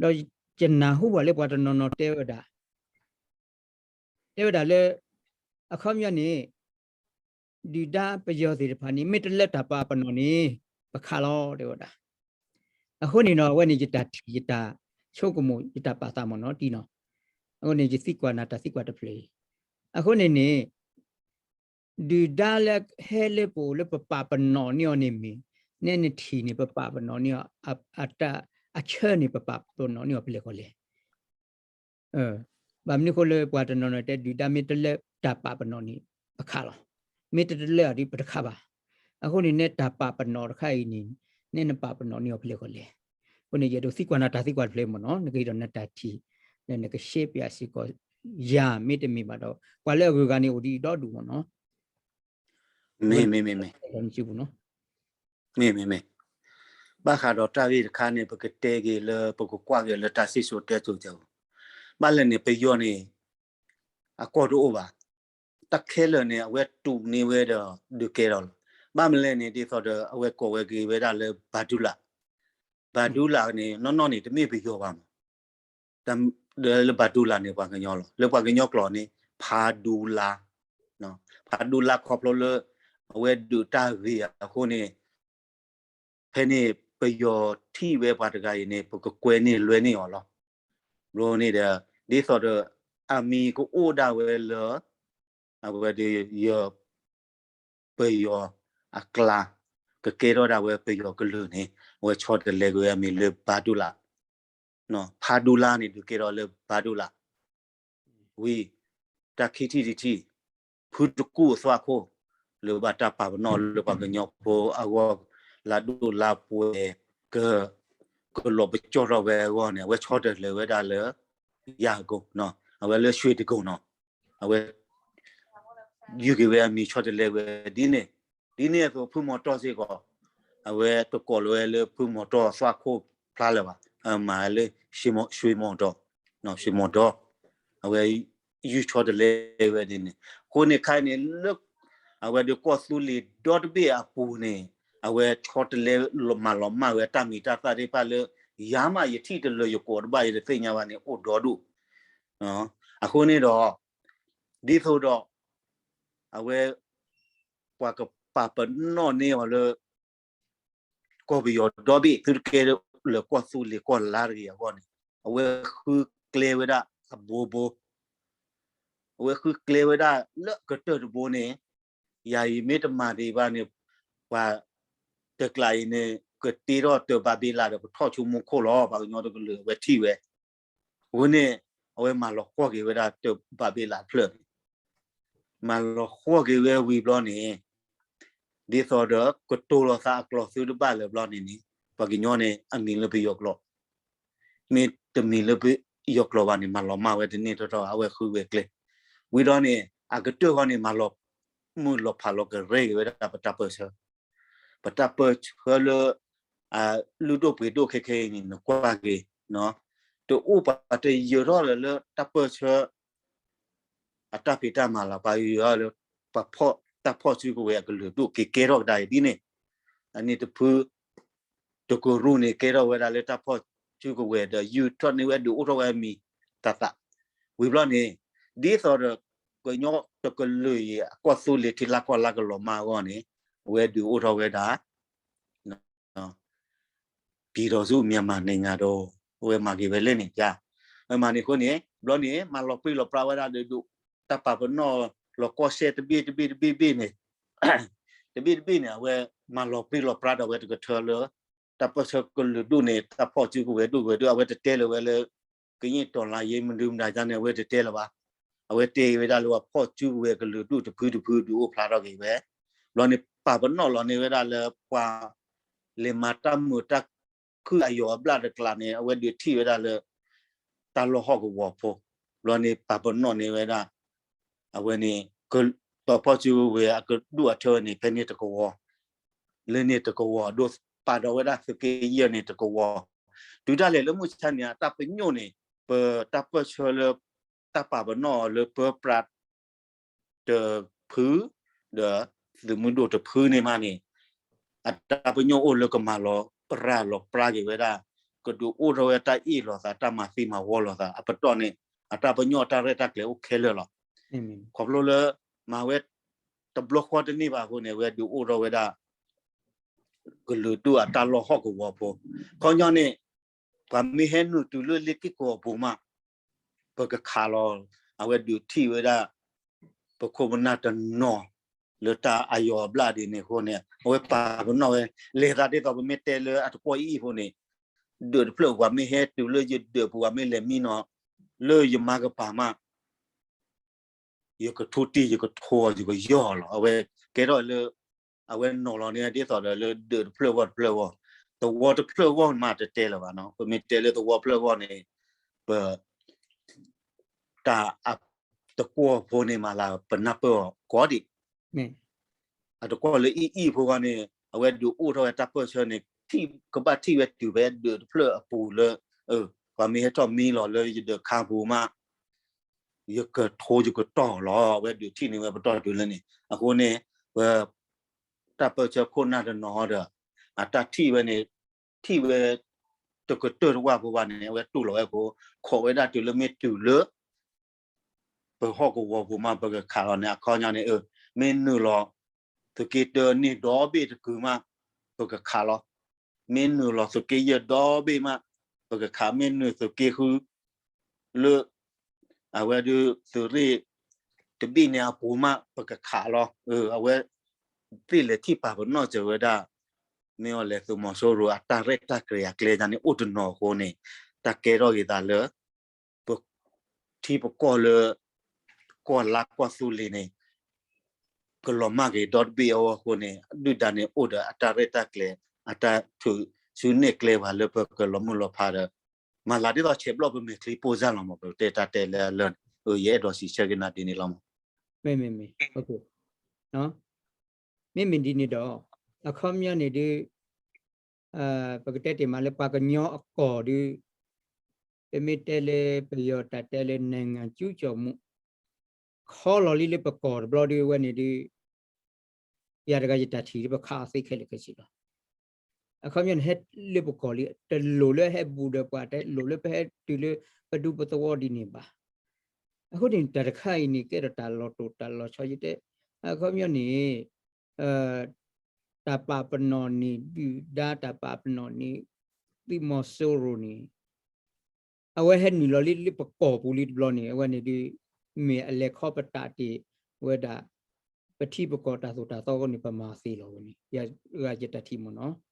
ၤ, ဒီးယနၢ်ဟူဘၣ်လၢပှၤတနီၤနီၤတဲဝဲဒၣ် တဲဝဲဒၣ်လၢ အခီပညီန့ၣ် ဒုၣ်ဒါပယီၤသ့ၣ်တဖၣ်န့ၣ် မ့ၢ်တလၢတၢ်ပာ်ပနီၣ်န့ၣ် ပခးလီၤ တဲဝဲဒၣ်. အဃိန့ၣ်ဒီး အဝဲန့ၣ်ယတၢ်ထံၣ်ယတၢ်ဆိကမိၣ် ယတၢ်ပာ်သးမ့ၢ်နီၤ တံၢ်နီၤ. အဃိန့ၣ် ယသံကွၢ်နၤတၢ်သံကွၢ်တဖျၢၣ်အံၤ. အဃိန့ၣ်န့ၣ် ဒုၣ်ဒါလၢဟဲလၢပအိၣ်လၢပပာ်ပနီၣ်န့ၢ်အီၤန့ၣ်မ့ၢ် နဲနထံၣ်န့ၣ် ပပာ်ပနီၣ်န့ၢ်အီၤ အဆၢန့ၣ် ပပာ်ပနီၣ်န့ၢ်အီၤဖဲလဲၣ်ကီၢ်လဲၣ်. ဘၣ်မနုၤအဃိလၢပှၤတနီၤနီၤတဲ ဒုၣ်ဒါမ့ၢ်တလၢတၢ်ပာ်ပနီၣ်န့ၣ် ပခးလီၤ. မ့ၢ်တတလၢအီၤဒီး ပတခးဘၣ်. အဃိန့ၣ် နဲတၢ်ပာ်ပနီၣ်တခါအံၤန့ၣ် နဲနပာ်ပနီၣ်န့ၢ်အီၤဖဲလဲၣ်ကီၢ်လဲၣ်. အဃိန့ၣ် ယအဲၣ်ဒိးသံကွၢ်နၤတၢ်သံကွၢ်တဖျၢၣ်မ့ၢ်နီၤ နကဟ့ၣ်ဒီးနတၢ်ထံၣ် ဒီးနကရှဲပၠးစ့ၢ်ကီး ယၤမ့တမ့ၢ်ဘၣ်ဒီး ပှၤလၢအဂုၤအဂၤန့ၣ်အိၣ်ဒ်အံၤဒီဒူၣ်မ့ၢ်နီၤ. မ့ၢ် မ့ၢ် မ့ၢ် မ့ၢ် မ့ၢ် ဘၣ်ဃးဒီးတၢ်ဂ့ၢ်တခါန့ၣ် ပကတဲက့ၤလၢ ပကကွၢ်က့ၤလၢတၢ်စံၣ်စိၤတဲစိၤကၢ်ပူၤ, ဘၣ်လဲၣ်န့ၣ် ပယီၤန့ၣ် အကီၢ်တအိၣ်ဘၣ်. တၢ်ခဲလၢာ်န့ၣ် အဝဲတူၢ်န့ၢ်ဝဲဒီးဒုးကဲထီၣ်လီၤ. ဘၣ်မနုၤလဲၣ်န့ၣ် ဒ်သိးဒီး အဝဲကိးဝဲက့ၤဝဲဒၣ်လၢ ဘၤဒူလး, ဘၤဒူလးန့ၣ် နီၢ်နီၢ်န့ၣ် တမ့ၢ်ပယီၤဘၣ်မး လၢဘၤဒူလးန့ၣ် ပှၤကညီလီၤ. လၢပှၤကညီကျိာ်န့ၣ် ဖးဒူလါ, ဖးဒူလါခီဖျိလၢ အဝဲဒုးတၢ်ဂ့ၤအဃိန့ၣ် ဖဲန့ၣ် ပယီၤထံၣ်ဝဲပှၤတဂၤအံၤန့ၣ် ပကကွဲန့ၢ်လွဲန့ၢ်အီၤလီၤ. ဘျီန့ၣ်ဒီး ဒ်သိးဒီး အမံၤကအိၣ်ဒၣ်ဝဲလၢ အဝဲဒီး ယ ပယီၤအကျါ ကကဲထီၣ်ဒၣ်ဝဲပယီၤကလုာ်န့ၣ် အဝဲဆီတလဲက့ၤဝဲအမံၤလၢဘၤဒူလး, ဖးဒူလါန့ၣ် ဒုးကဲထီၣ်လၢဘၤဒူလး, ဝံၤ တၢ်ခံထံၣ်တထံၣ် ဖုတကူၣ်အသွၣ်ခိၣ် လၢဘၣ်တၢ်ပာ်ပနီၣ်လၢပှၤကညီဖိအဂီၢ် လၢဒိၣ်လၢပှဲၤ က ကလီၤပကၠီထီၣ်ဝဲအဂီၢ်န့ၣ် အဝဲဆီတလဲဝဲဒၣ်လၢ ယၤကိာ်, အဝဲလၢ ရွှေတိဂုံနီၤ, အဝဲ ယုၢ်က့ၤဝဲအမံၤဆီတလဲဝဲဒ်န့ၣ်, ဒ်န့ၣ်အသိးဖုမီၤတီၢ်စ့ၢ်ကီး အဝဲတကိးလီၤဝဲလၢဖုမီၤတီၢ်သွၣ်ခိၣ်ဖျါလၢၤဘၣ်, မၤလၢ ရွှေမီၤတီၢ်, ရွှေမီၤတီၢ်, အဝဲ ယုၢ်ဆီတလဲဝဲဒ်န့ၣ်, အဃိန့ၣ်ခဲအံၤန့ၣ် လၢ အဝဲဒီးကီၢ်သူလ့ၤဒီတဘ့ၣ်အပူၤန့ၣ် အဝဲဆီတလဲမၤလီၤမၢ်ဝဲတၢ်မံၤတၢ်သၣ်သ့ၣ်တဖၣ်လၢ ယၤမးယထံၣ်တလၢာ်ယကိးတဘၣ်ယတသ့ၣ်ညါဘၣ်န့ၣ် အိၣ်ဒီဒူၣ်, အဃိန့ၣ်ဒီး ဒ်သိးဒီး အဝဲ ပှၤကပာ်ပနီၣ်န့ၢ်အီၤလၢ ကီၢ်ပယီၤဒီဘ့ၣ် သုတကဲလၢကီၢ်သူလ့ၤကီၢ်လါတဂ့ၤအဂီၢ်န့ၣ် အဝဲဃုကျဲဝဲဒၣ်အဘိဘိ, အဝဲဃုကျဲဝဲဒၣ်လၢအကတၢၢ်တဘိန့ၣ်, ယၤအံၤမ့ၢ်တမၤဒံးဘၣ်န့ၣ် ပှၤတကျးအံၤန့ၣ် ကတ့ထီၣ်တၢ်ဘၣ်ဘ့ၣ်လးဒီး ပထီၣ်ဆိကမိၣ်ခိၣ်လီၤ ပှၤကညီတကလုာ်အဝဲထံၣ်ဝဲ, အဃိန့ၣ် အဝဲမၤလီၤဃီၣ်က့ၤဝဲဒၣ်တၢ်ဘၣ်ဘ့ၣ်လးဖျၢၣ်န့ၣ် မၤလီၤဃီၣ်က့ၤဝဲဝံၤဘျီန့ၣ်, ဒ်သိးဒီးကတိၤလီၤသးအကျိာ်သုတဘၣ်လၢၤဘျီန့ၣ်န့ၣ် ပှၤကညီန့ၣ် အမံၤလၢပယီၤကျိာ်, မ့ၢ်တမံၤလၢပယီၤကျိာ်ဘၣ်န့ၣ် မၤလီၤမၢ်ဝဲတန့ၢ်ထီထီၣ် အဝဲဃုဝဲကျဲ, ဝံၤဒီးန့ၣ် အကတၢၢ်ဃီန့ၣ် မၤလီၤမုၢ်လီၤဖးလီၤကရဲက့ၤဝဲဒၣ်ပတၢ်ပၢၢ်ဆၢ, ပတၢ်ပၢၢ်ဆၢလၢ လုၢ်ဒိၣ်ပှ့ၤဒိၣ်ခဲခဲအံၤန့ၣ် နကွၢ်က့ၤ, တအိၣ်ပှၤတယၢၤထီၣ်လၢၤလၢတၢ်ပၢၢ်ဆၢ အတၢ်ဖံးတၢ်မၤလီၤ ပှၤယၢၤလၢ ပှၤဖီၣ်တၢ်ဖီၣ်စုကဝဲၤအကလုာ်ဒိၣ်က့ၤကဲထီၣ်ကဒါအံၤဒ်န့ၣ်, အန့ၣ်တဖု တကရူၢ်န့ၣ် ကဲထီၣ်ဝဲဒၣ်လၢတၢ်ဖီၣ်စုကဝဲၤဒီး ယုၢ်ထီၣ်န့ၢ်ဝဲဒုးအိၣ်ထီၣ်ဝဲအမံၤသးသး, ဝံၤဘျီန့ၣ် ဒ်သိးဒီး ကညီတကလုာ်အံၤ အကီၢ်သူလ့ၤထံလါကီၢ်လါကလီၤမၢ်အဂီၢ်န့ၣ် အဝဲဒုးအိၣ်ထီၣ်ဝဲဒၣ် ပြည်ထောင်စုမြန်မာနိုင်ငံတော် အဝဲမၤက့ၤဝဲလဲၣ်န့ၣ် ယါ, အဝဲမၤန့ၣ်အဃိန့ၣ် ဘျီန့ၣ် မၤလီၤပြံလီၤပြါဝဲဒၣ်ဒီး တၢ်ပာ်ပနီၣ်လီၤကီၢ်စဲၣ်တဘ့ၣ်တဘ့ၣ်တဘ့ၣ်ဘ့ၣ်န့ၣ် တဘ့ၣ်တဘ့ၣ်န့ၣ် အဝဲမၤလီၤပြံလီၤပြါဒီးအဝဲတကထၢလၢ တၢ်ပၢၢ်ဆၢကလုာ်ဒူၣ်န့ၣ် တၢ်ဖီၣ်စုကဝဲၤဒူၣ်ကဝဲၤဒူၣ် အဝဲတတဲလၢၤဝဲလၢ ကရင်တော်လှန်ရေးမဒုမတၤန့ၣ် အဝဲတတဲလၢၤဘၣ်. အဝဲတဲဝဲဒၣ်လၢပှၤဖီၣ်စုကဝဲၤကလုာ်ဒူၣ်တဖုတဖုဒုးအိၣ်ဖျါထီၣ်က့ၤဝဲ. ဘျီန့ၣ်ပာ်ပနီၣ်လီၤန့ၢ်ဝဲဒၣ်လၢပှၤ လဲၤမၤတၢ်မုာ်တၢ်ခုၣ်အယီၤအဘျၣ်တကျါန့ၣ် အဝဲဒုးထံၣ်ဝဲဒၣ်လၢ တၢ်လီၢ်ဟီၣ်ကဝီၤဖိ, ဘျီန့ၣ်ပာ်ပနီၣ်န့ၢ်ဝဲဒၣ် အဝဲန့ၣ် တီၤဖီၣ်စုကဝဲၤအကဒူၣ်အထၢန့ၣ် ဖဲန့ၣ်တကဝီၤ, လၢန့ၣ်တကဝီၤ ဒိးပာ်ဒီးဝဲဒၣ်သုးက့ယဲၢ်န့ၣ်တကဝီၤ, တုၤဒၣ်လဲာ်လၢမုၢ်ဆါန့ၣ် အတၢ်ပညိၣ်န့ၣ် ပတၢ်ပၢၢ်ဆၢလၢ တၢ်ပာ်ပနီၣ်အီၤလၢပၢပြး တဖု ဒီးသုးမုၢ်ဒိၣ်တဖုန့ၣ်မးန့ၣ် အတၢ်ပညိၣ်အိၣ်လၢကမၤလီၤပြးလီၤပြါက့ၤဝဲဒၣ် ကဒုးအိၣ်ထီၣ်ဝဲတၢ်အ့ၣ်လိာ်သး တၢ်မၤသံမၤဝီလိာ်သး အပတီၢ်န့ၣ် အတၢ်ပညိၣ်အတၢ်ရဲၣ်တၢ်ကျဲၤအိၣ်ခဲလၢာ်လီၤ. ခီဖျိလၢ မၤဝဲ တဘျီဃီတန့ၢ်ဘၣ်အဃိန့ၣ် အဝဲဒုးအိၣ်ထီၣ်ဝဲဒၣ် ကလုာ်ဒူၣ်အတၢ်လီၢ်ဟီၣ်ကဝီၤဖိ, ခီပညီန့ၣ် ပှၤမ့ၢ်ဟဲနုာ်တုၤလၢလ့ၤက့ၢ်ကီၢ်အပူၤမး ပကခးလီၤ, အဝဲဒုးထံၣ်ဝဲဒၣ် ပခိၣ်ပနၢ်တနီၤ လၢတၢ်အယီၤအဘျၣ်ဒ်န့ၣ်အဃိန့ၣ် အဝဲပာ်ပနီၣ်ဝဲ လဲၤသးဒ်သိးပမ့ၢ်တဲလၢအတကွီၢ်အံၤအဃိန့ၣ် ဒၢးတဖျၢၣ်ပှၤမ့ၢ်ဟဲတုၤလၢယဒၢးပူၤ ပှၤမ့ၢ်လဲၤမံနီၤ လၢယမါကပၤမး ယကထိတံၢ်ယကထိအီၤယကယီၢ်လီၤ. အဝဲကဲထီၣ်လၢ အဝဲနီၤလီၤန့ၣ် ဒ်သိးဒီးလၢဒၢးတဖျၢၣ်ဂီၢ်တဖျၢၣ်ဂီၢ်, သဝီတဖျၢၣ်ဂီၢ်မးတတဲလၢၤဘၣ်နီၤ, ပမ့ၢ်တဲလၢသဝီဖျၢၣ်ဂီၢ်န့ၣ် ပ တၢ်အတကွီၢ်ဖိန့ၣ်မးလၢပနၢ်ပၢၢ်အီၤကီးဒံး အတကွီၢ်လၢအံၣ်အံၣ်ဖိဂီၢ်န့ၣ် အဝဲဒုးအိၣ်ထီၣ်ဝဲတၢ်ပၢၢ်ဆၢန့ၣ် ထံၣ်ကဘၣ်ထံၣ်ဝဲတုၤဖဲဒၢးတဖျၢၣ်အပူၤလၢ ပှၤမ့ၢ်ဟဲထီၣ်မံလီၤလၢယဒၢးခါပူၤမး ယကထိယကတီၢ်လီၤ. အဝဲဒုးထံၣ်န့ၢ်ဝဲပတီၢ်တုၤလၢန့ၣ် အဃိန့ၣ် ဝဲ တၢ်ပၢၢ်ဆၢခိၣ်နၢ်တနီၤဒီး အတၢ်ထံၣ်ဝဲန့ၣ် ထံၣ်ဝဲ တကတၢၢ်တဝၢ်ဖိဘၣ်န့ၣ် အဝဲတူၢ်လီၤဝဲအဃိ ခိးဝဲဒၣ်တုၤလၢမ့ၢ်တုၤလၢ ပဟီၣ်ကဝီၤပူၤမး ပကခးလီၤန့ၣ် အခီပညီန့ၣ် မ့ၢ်နုာ်လီၤ သုးက့တၢန့ၢ်ဒီဘ့ၣ်တကုာ်မး ပကခးလီၤ. မ့ၢ်နုာ်လီၤသုးက့ယဲၢ်ဒီဘ့ၣ်မး ပကခး, မ့ၢ်နုာ်သုးက့ဃု လၢ အဝဲဒုးသုးရ့ၣ်တဘ့ၣ်န့ၣ်အပူၤမး ပကခးလီၤ. အဝဲသ့ၣ်လဲၤထံၣ်ပာ်ပနီၣ်စၢၤဝဲဒၣ် မ့ၢ်အီၤလဲၤသုးမီၤစိရိၤအတၢ်ရဲၣ်တၢ်ကျဲၤအကျဲယါန့ၣ် အိၣ်တနီၤအဃိန့ၣ် တၢ်ကဲထီၣ်က့ၤသးလၢ ပ ထံပကီၢ်လၢ ကီၢ်လါကီၢ်သူလ့ၤန့ၣ် ကလီၤမၢ်က့ၤဒီတဘ့ၣ်အဂီၢ်အဃိန့ၣ် ဒုၣ်ဒါန့ၣ်အိၣ်ဒီးအတၢ်ရဲၣ်တၢ်ကျဲၤ အတၢ်ထုးစုနဲၣ်ကျဲပှၤလၢပကလီၤမုၢ်လီၤဖးဒီး မၤလၤဒ်သိးဆဲးဘျီၣ်ပမဲာ်ချံပိၢ်စၢ်လီၤမး ပတဲတၢ်တဲလၢအလၢာ်န့ၣ် ယအဲၣ်ဒိးစံးဆၢက့ၤနၤဒ်န့ၣ်လီၤမး. မ့မ့မ့ မ့မ့ၢ်ဒ်န့ၣ်ဒီး အခီပညီန့ၣ်ဒုး ပကတဲတ့ၢ်မးလၢပှၤကညီအကီၢ်ဒုး ပမ့ၢ်တဲလၢပယီၤတၢ်တဲလၢ နိုင်ငံကူးကျော်မှု ခီလီၤလံလၢပကီၢ်တဘျီဒုး အဝဲန့ၣ်ဒုး ယၤတဂၤယတၢ်ထံၣ်ဒုး ပခးအီၤသ့ခဲလၢာ်ခဲဆ့လီၤ. အခီပညီန့ၣ် ဟဲလၢပကီၢ်လံ တလိၣ်လၢဟဲဘူးဒီးပှၤ တလိၣ်လၢပဟဲတုၤလၢပဒူပသဝီဒ်န့ၣ်ဘၣ်. အဃိန့ၣ် တၢ်တခါအံၤန့ၣ် ကဲထီၣ်တၢ်လီၤတိၢ်တၢ်လီၤဆီ ယတဲ အခီပညီန့ၣ် တၢ်ပာ်ပနီၣ်န့ၢ်ဒုၣ်ဒါ တၢ်ပာ်ပနီၣ်န့ၢ် သုးမီၤစိရိၤန့ၣ် အဝဲဟဲနုာ်လီၤလံလၢပကီၢ်ပူၤလံတဘျီန့ၣ် အဝဲန့ၣ်ဒုး မ့ၢ်အလဲၤခီပတာ်တ့ၢ်ဝဲဒၣ် ပထံပကီၢ်တၢ်သိၣ်တၢ်သီအဃိန့ၣ် ပမၤသ့လီၤဝဲန့ၣ် ယၤတၢ်ထံၣ်မ့ၢ်နီၤ.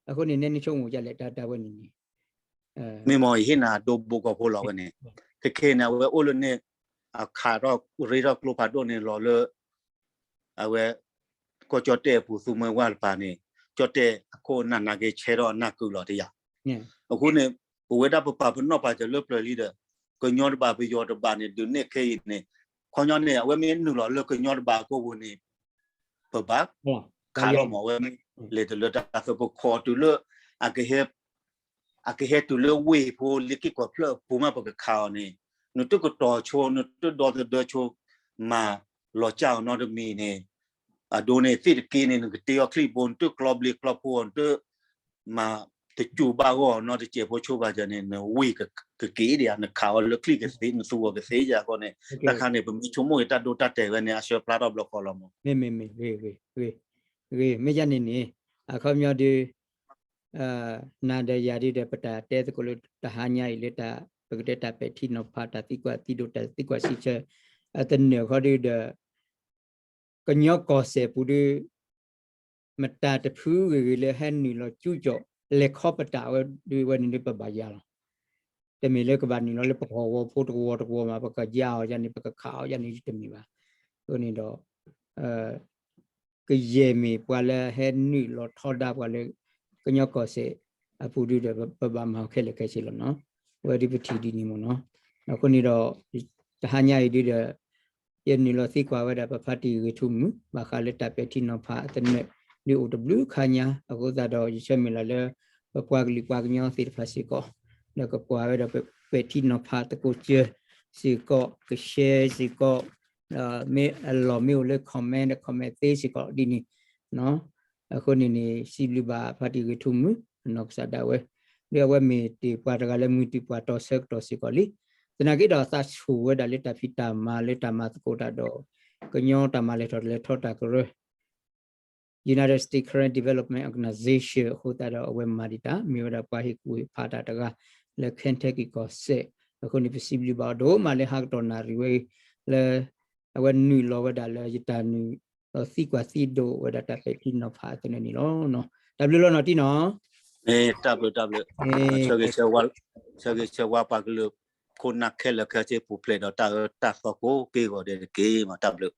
အဃိန့ၣ် နဲနဆိကမိၣ်ဒ်လဲၣ် တၢ်ဝဲန့ၣ်န့ၣ် မ့ၢ်မ့ၢ်ယဟ့ၣ်နၤဒိဘိကီၢ်ဖိလီၤဝဲန့ၣ် ခဲခဲန့ၣ် အဝဲအိၣ်လၢန့ၣ် အခးထီၣ်ရ့ထီၣ်ကျိဖးဒိၣ်န့ၣ်လီၤလၢ အဝဲ ကီၢ်ကၠီၣ်တဲၣ်အပူၤသူမှဲဝါတပၤန့ၣ် ကၠီၣ်တဲၣ်အခိၣ်အနၢ်နာ်က့ၤဆဲထီၣ်အနၢ်ကုာ်လီၤတယၤ. အဃိန့ၣ် ပဝဲဒၣ်ပပာ်ပနီၣ်ပာ်စၢၤလၢပျၢၤလံဒီး ကညီတဘးပယီၤတဘးန့ၣ် ဒုးနဲၣ်ခဲအံၤန့ၣ် ခီပညီန့ၣ် အဝဲမ့ၢ်နုာ်လီၤလၢကညီတဘးအကိာ်ပူၤန့ၣ် ပဘၣ်ခးလီၤမး အဝဲမ့ၢ်လဲၤတလၢတၢ်သပခီတုၤလၢ အကဟဲတုၤလၢဝ့ၢ်ဖိလ့က့ၢ်ကီၢ်ဖျၢၣ်အပူၤမး ပကခးအီၤန့ၣ် နတကတီၤဆိ နတဒီသဒၢဆိ မၤလီၤကၢ်အီၤနီတမံၤန့ၣ် အဒိန့ၣ် သ့ၣ်တက့န့ၣ် နကတ့အီၤချံဘိ နတကျီဘျ့ကျီဖိအီၤ နတမၤတစူၢ်ဘၣ်ဂီၢ်အီၤနီတစဲးဖိဆိဘၣ်စၢၤန့ၣ် နဝ့ၢ်ကက့ၤဒံးဧါ နခးအီၤလၢချံကသ့ နသူအီၤကသ့ယၤဃီန့ၣ် တၢ်ခါန့ၣ် ပမ့ၢ်ဆိကမိၣ်ဂ့ၤတၢ်ဒိတၢ်တဲာ်ဝဲန့ၣ် အဆၢဖျါထီၣ်ဘျီဃီလီၤမး. မ့မ့ၢ် ဂ့ၤ မ့ၢ်ယၤန့ၣ်န့ၣ် အခီပညီဒုး နၤဒီးယၤဒုးဒီး ပတၢ်တဲသကိးလၢတဟါညါအံၤလၢတၢ် ပကတဲတၢ်ပဲာ်ထံနီၤဖး တၢ်သံကွၢ်သံဒိး တၢ်သံကွၢ်စံးဆၢ အသနၢၣ်ဃီဒုးဒီး ကညီကီၢ်စဲၣ်ပူၤဒီး မတၤတဖုဂ့ၤဂ့ၤလၢဟဲနုာ်လီၤကၠူကၠီၣ် လဲၤခီပတာ်ဝဲဒ်ဝဲန့ၣ်ဒီးပဘၣ်ယၤလီၤ. တမ့ၢ်လၢကဘၣ်နုာ်လီၤလၢပဟီၣ်ဝီဖိတဝီတဝီမး ပကယါအီၤယါန့ၣ် ပကခးအီၤယါန့ၣ်တမ့ၢ်ဘၣ်. အဃိန့ၣ်ဒီး ကယဲၢ်မ့ၢ်ပှၤလၢဟဲနုာ်လီၤထီဒါပှၤလၢ ကညီကီၢ်စဲၣ်အပူၤဒုဒီး ပဘၣ်မၤအီၤခဲလၢာ်ခဲဆ့လီၤနီၤ. အဝဲဒ်ပထံၣ်ဒ်န့ၣ်မ့ၢ်နီၤ. အဃိန့ၣ်ဒီး တဟါညါအံၤဒုဒီး ယနုာ်လီၤသံကွၢ်ဝဲဒၣ်ပဖါတံၢ်ဂ့ၤထူမုၢ် ဘၣ်ဃးလၢတၢ်ပဲာ်ထံနီၤဖးအသနၢၣ် ဒုအိၣ်တဘျုးခါညါ အဃိသတးဒီး ယဆၢမုၢ်လၢ်လၢ ပပှၤကလုာ်ပှၤကညီသ့ၣ်တဖၣ်စ့ၢ်ကီး ဒီးကကွၢ်ဝဲဒီးပဲာ်ထံနီၤဖးသကိးစၢၤစ့ၢ်ကီး ကshareစ့ၢ်ကီး မ့ၢ်အလီၢ်မ့ၢ်အိၣ်လၢ comment commentသ့စ့ၢ်ကီးဒ်န့ၣ် အဃိန့ၣ်န့ၣ် စံးဘျုးဘၣ်ဖါတံၢ်ဂ့ၤထူမုၢ် နီၢ်ကစၢ်ဒၣ်ဝဲ ဒီးအဝဲမ့ၢ်တ့ၢ်ပှၤတဂၤလၢမုၢ်တူာ်ပှၤတီဆၢကတီၢ်စ့ၢ်ကီးလံ. သနာ်က့ဒီးသးဆူၣ်ဝဲဒၣ်လၢတၢ်ဖံးတၢ်မၤလၢတၢ်မၤသကိးတၢ်ဒီး ကညီတၢ်မၤလဲၤထီၣ်လဲၤထီတၢ်ကရၢ United States Karen Development Organization အဃိသတးဒီးအဝဲမၤဒံးတၢ် မ့ၢ်ဝဲဒၣ်ပှၤဟ့ၣ်ကူၣ်ဟ့ၣ်ဖးတၢ်တဂၤ လၢ Kentucky ကီၢ်စဲၣ် အဃိန့ၣ် ပစံးဘျုးဘၣ်အီၤဒိၣ်မးလၢဟါကတီၢ်နၣ်ရံၣ်ဝဲ လၢ အဝဲနုာ်လီၤဝဲဒၣ်လၢယတၢ်နုာ်လီၤသံကွၢ်သံဒိးဝဲဒၣ်တၢ်ပဲာ်ထံနီၤဖးအသနၢၣ်န့ၣ်လီၤ. တၢ်ဘျုးလီၤနီၢ်တံၢ်နီၤ. မ့ၢ်တၢ်ဘျုးတၢ်ဘျုး ဆၢဂ့ၤဆၢဝါ ဆၢဂ့ၤဆၢဝါပှၤကလုာ်ခိၣ်နၢ်ခဲလၢာ်ခဲဆ့ပူၤဖျဲးဒီးတၢ်အၢတၢ်သီကိးက့ၢ်ဂီၤဒဲးတက့ၢ်မး တၢ်ဘျုး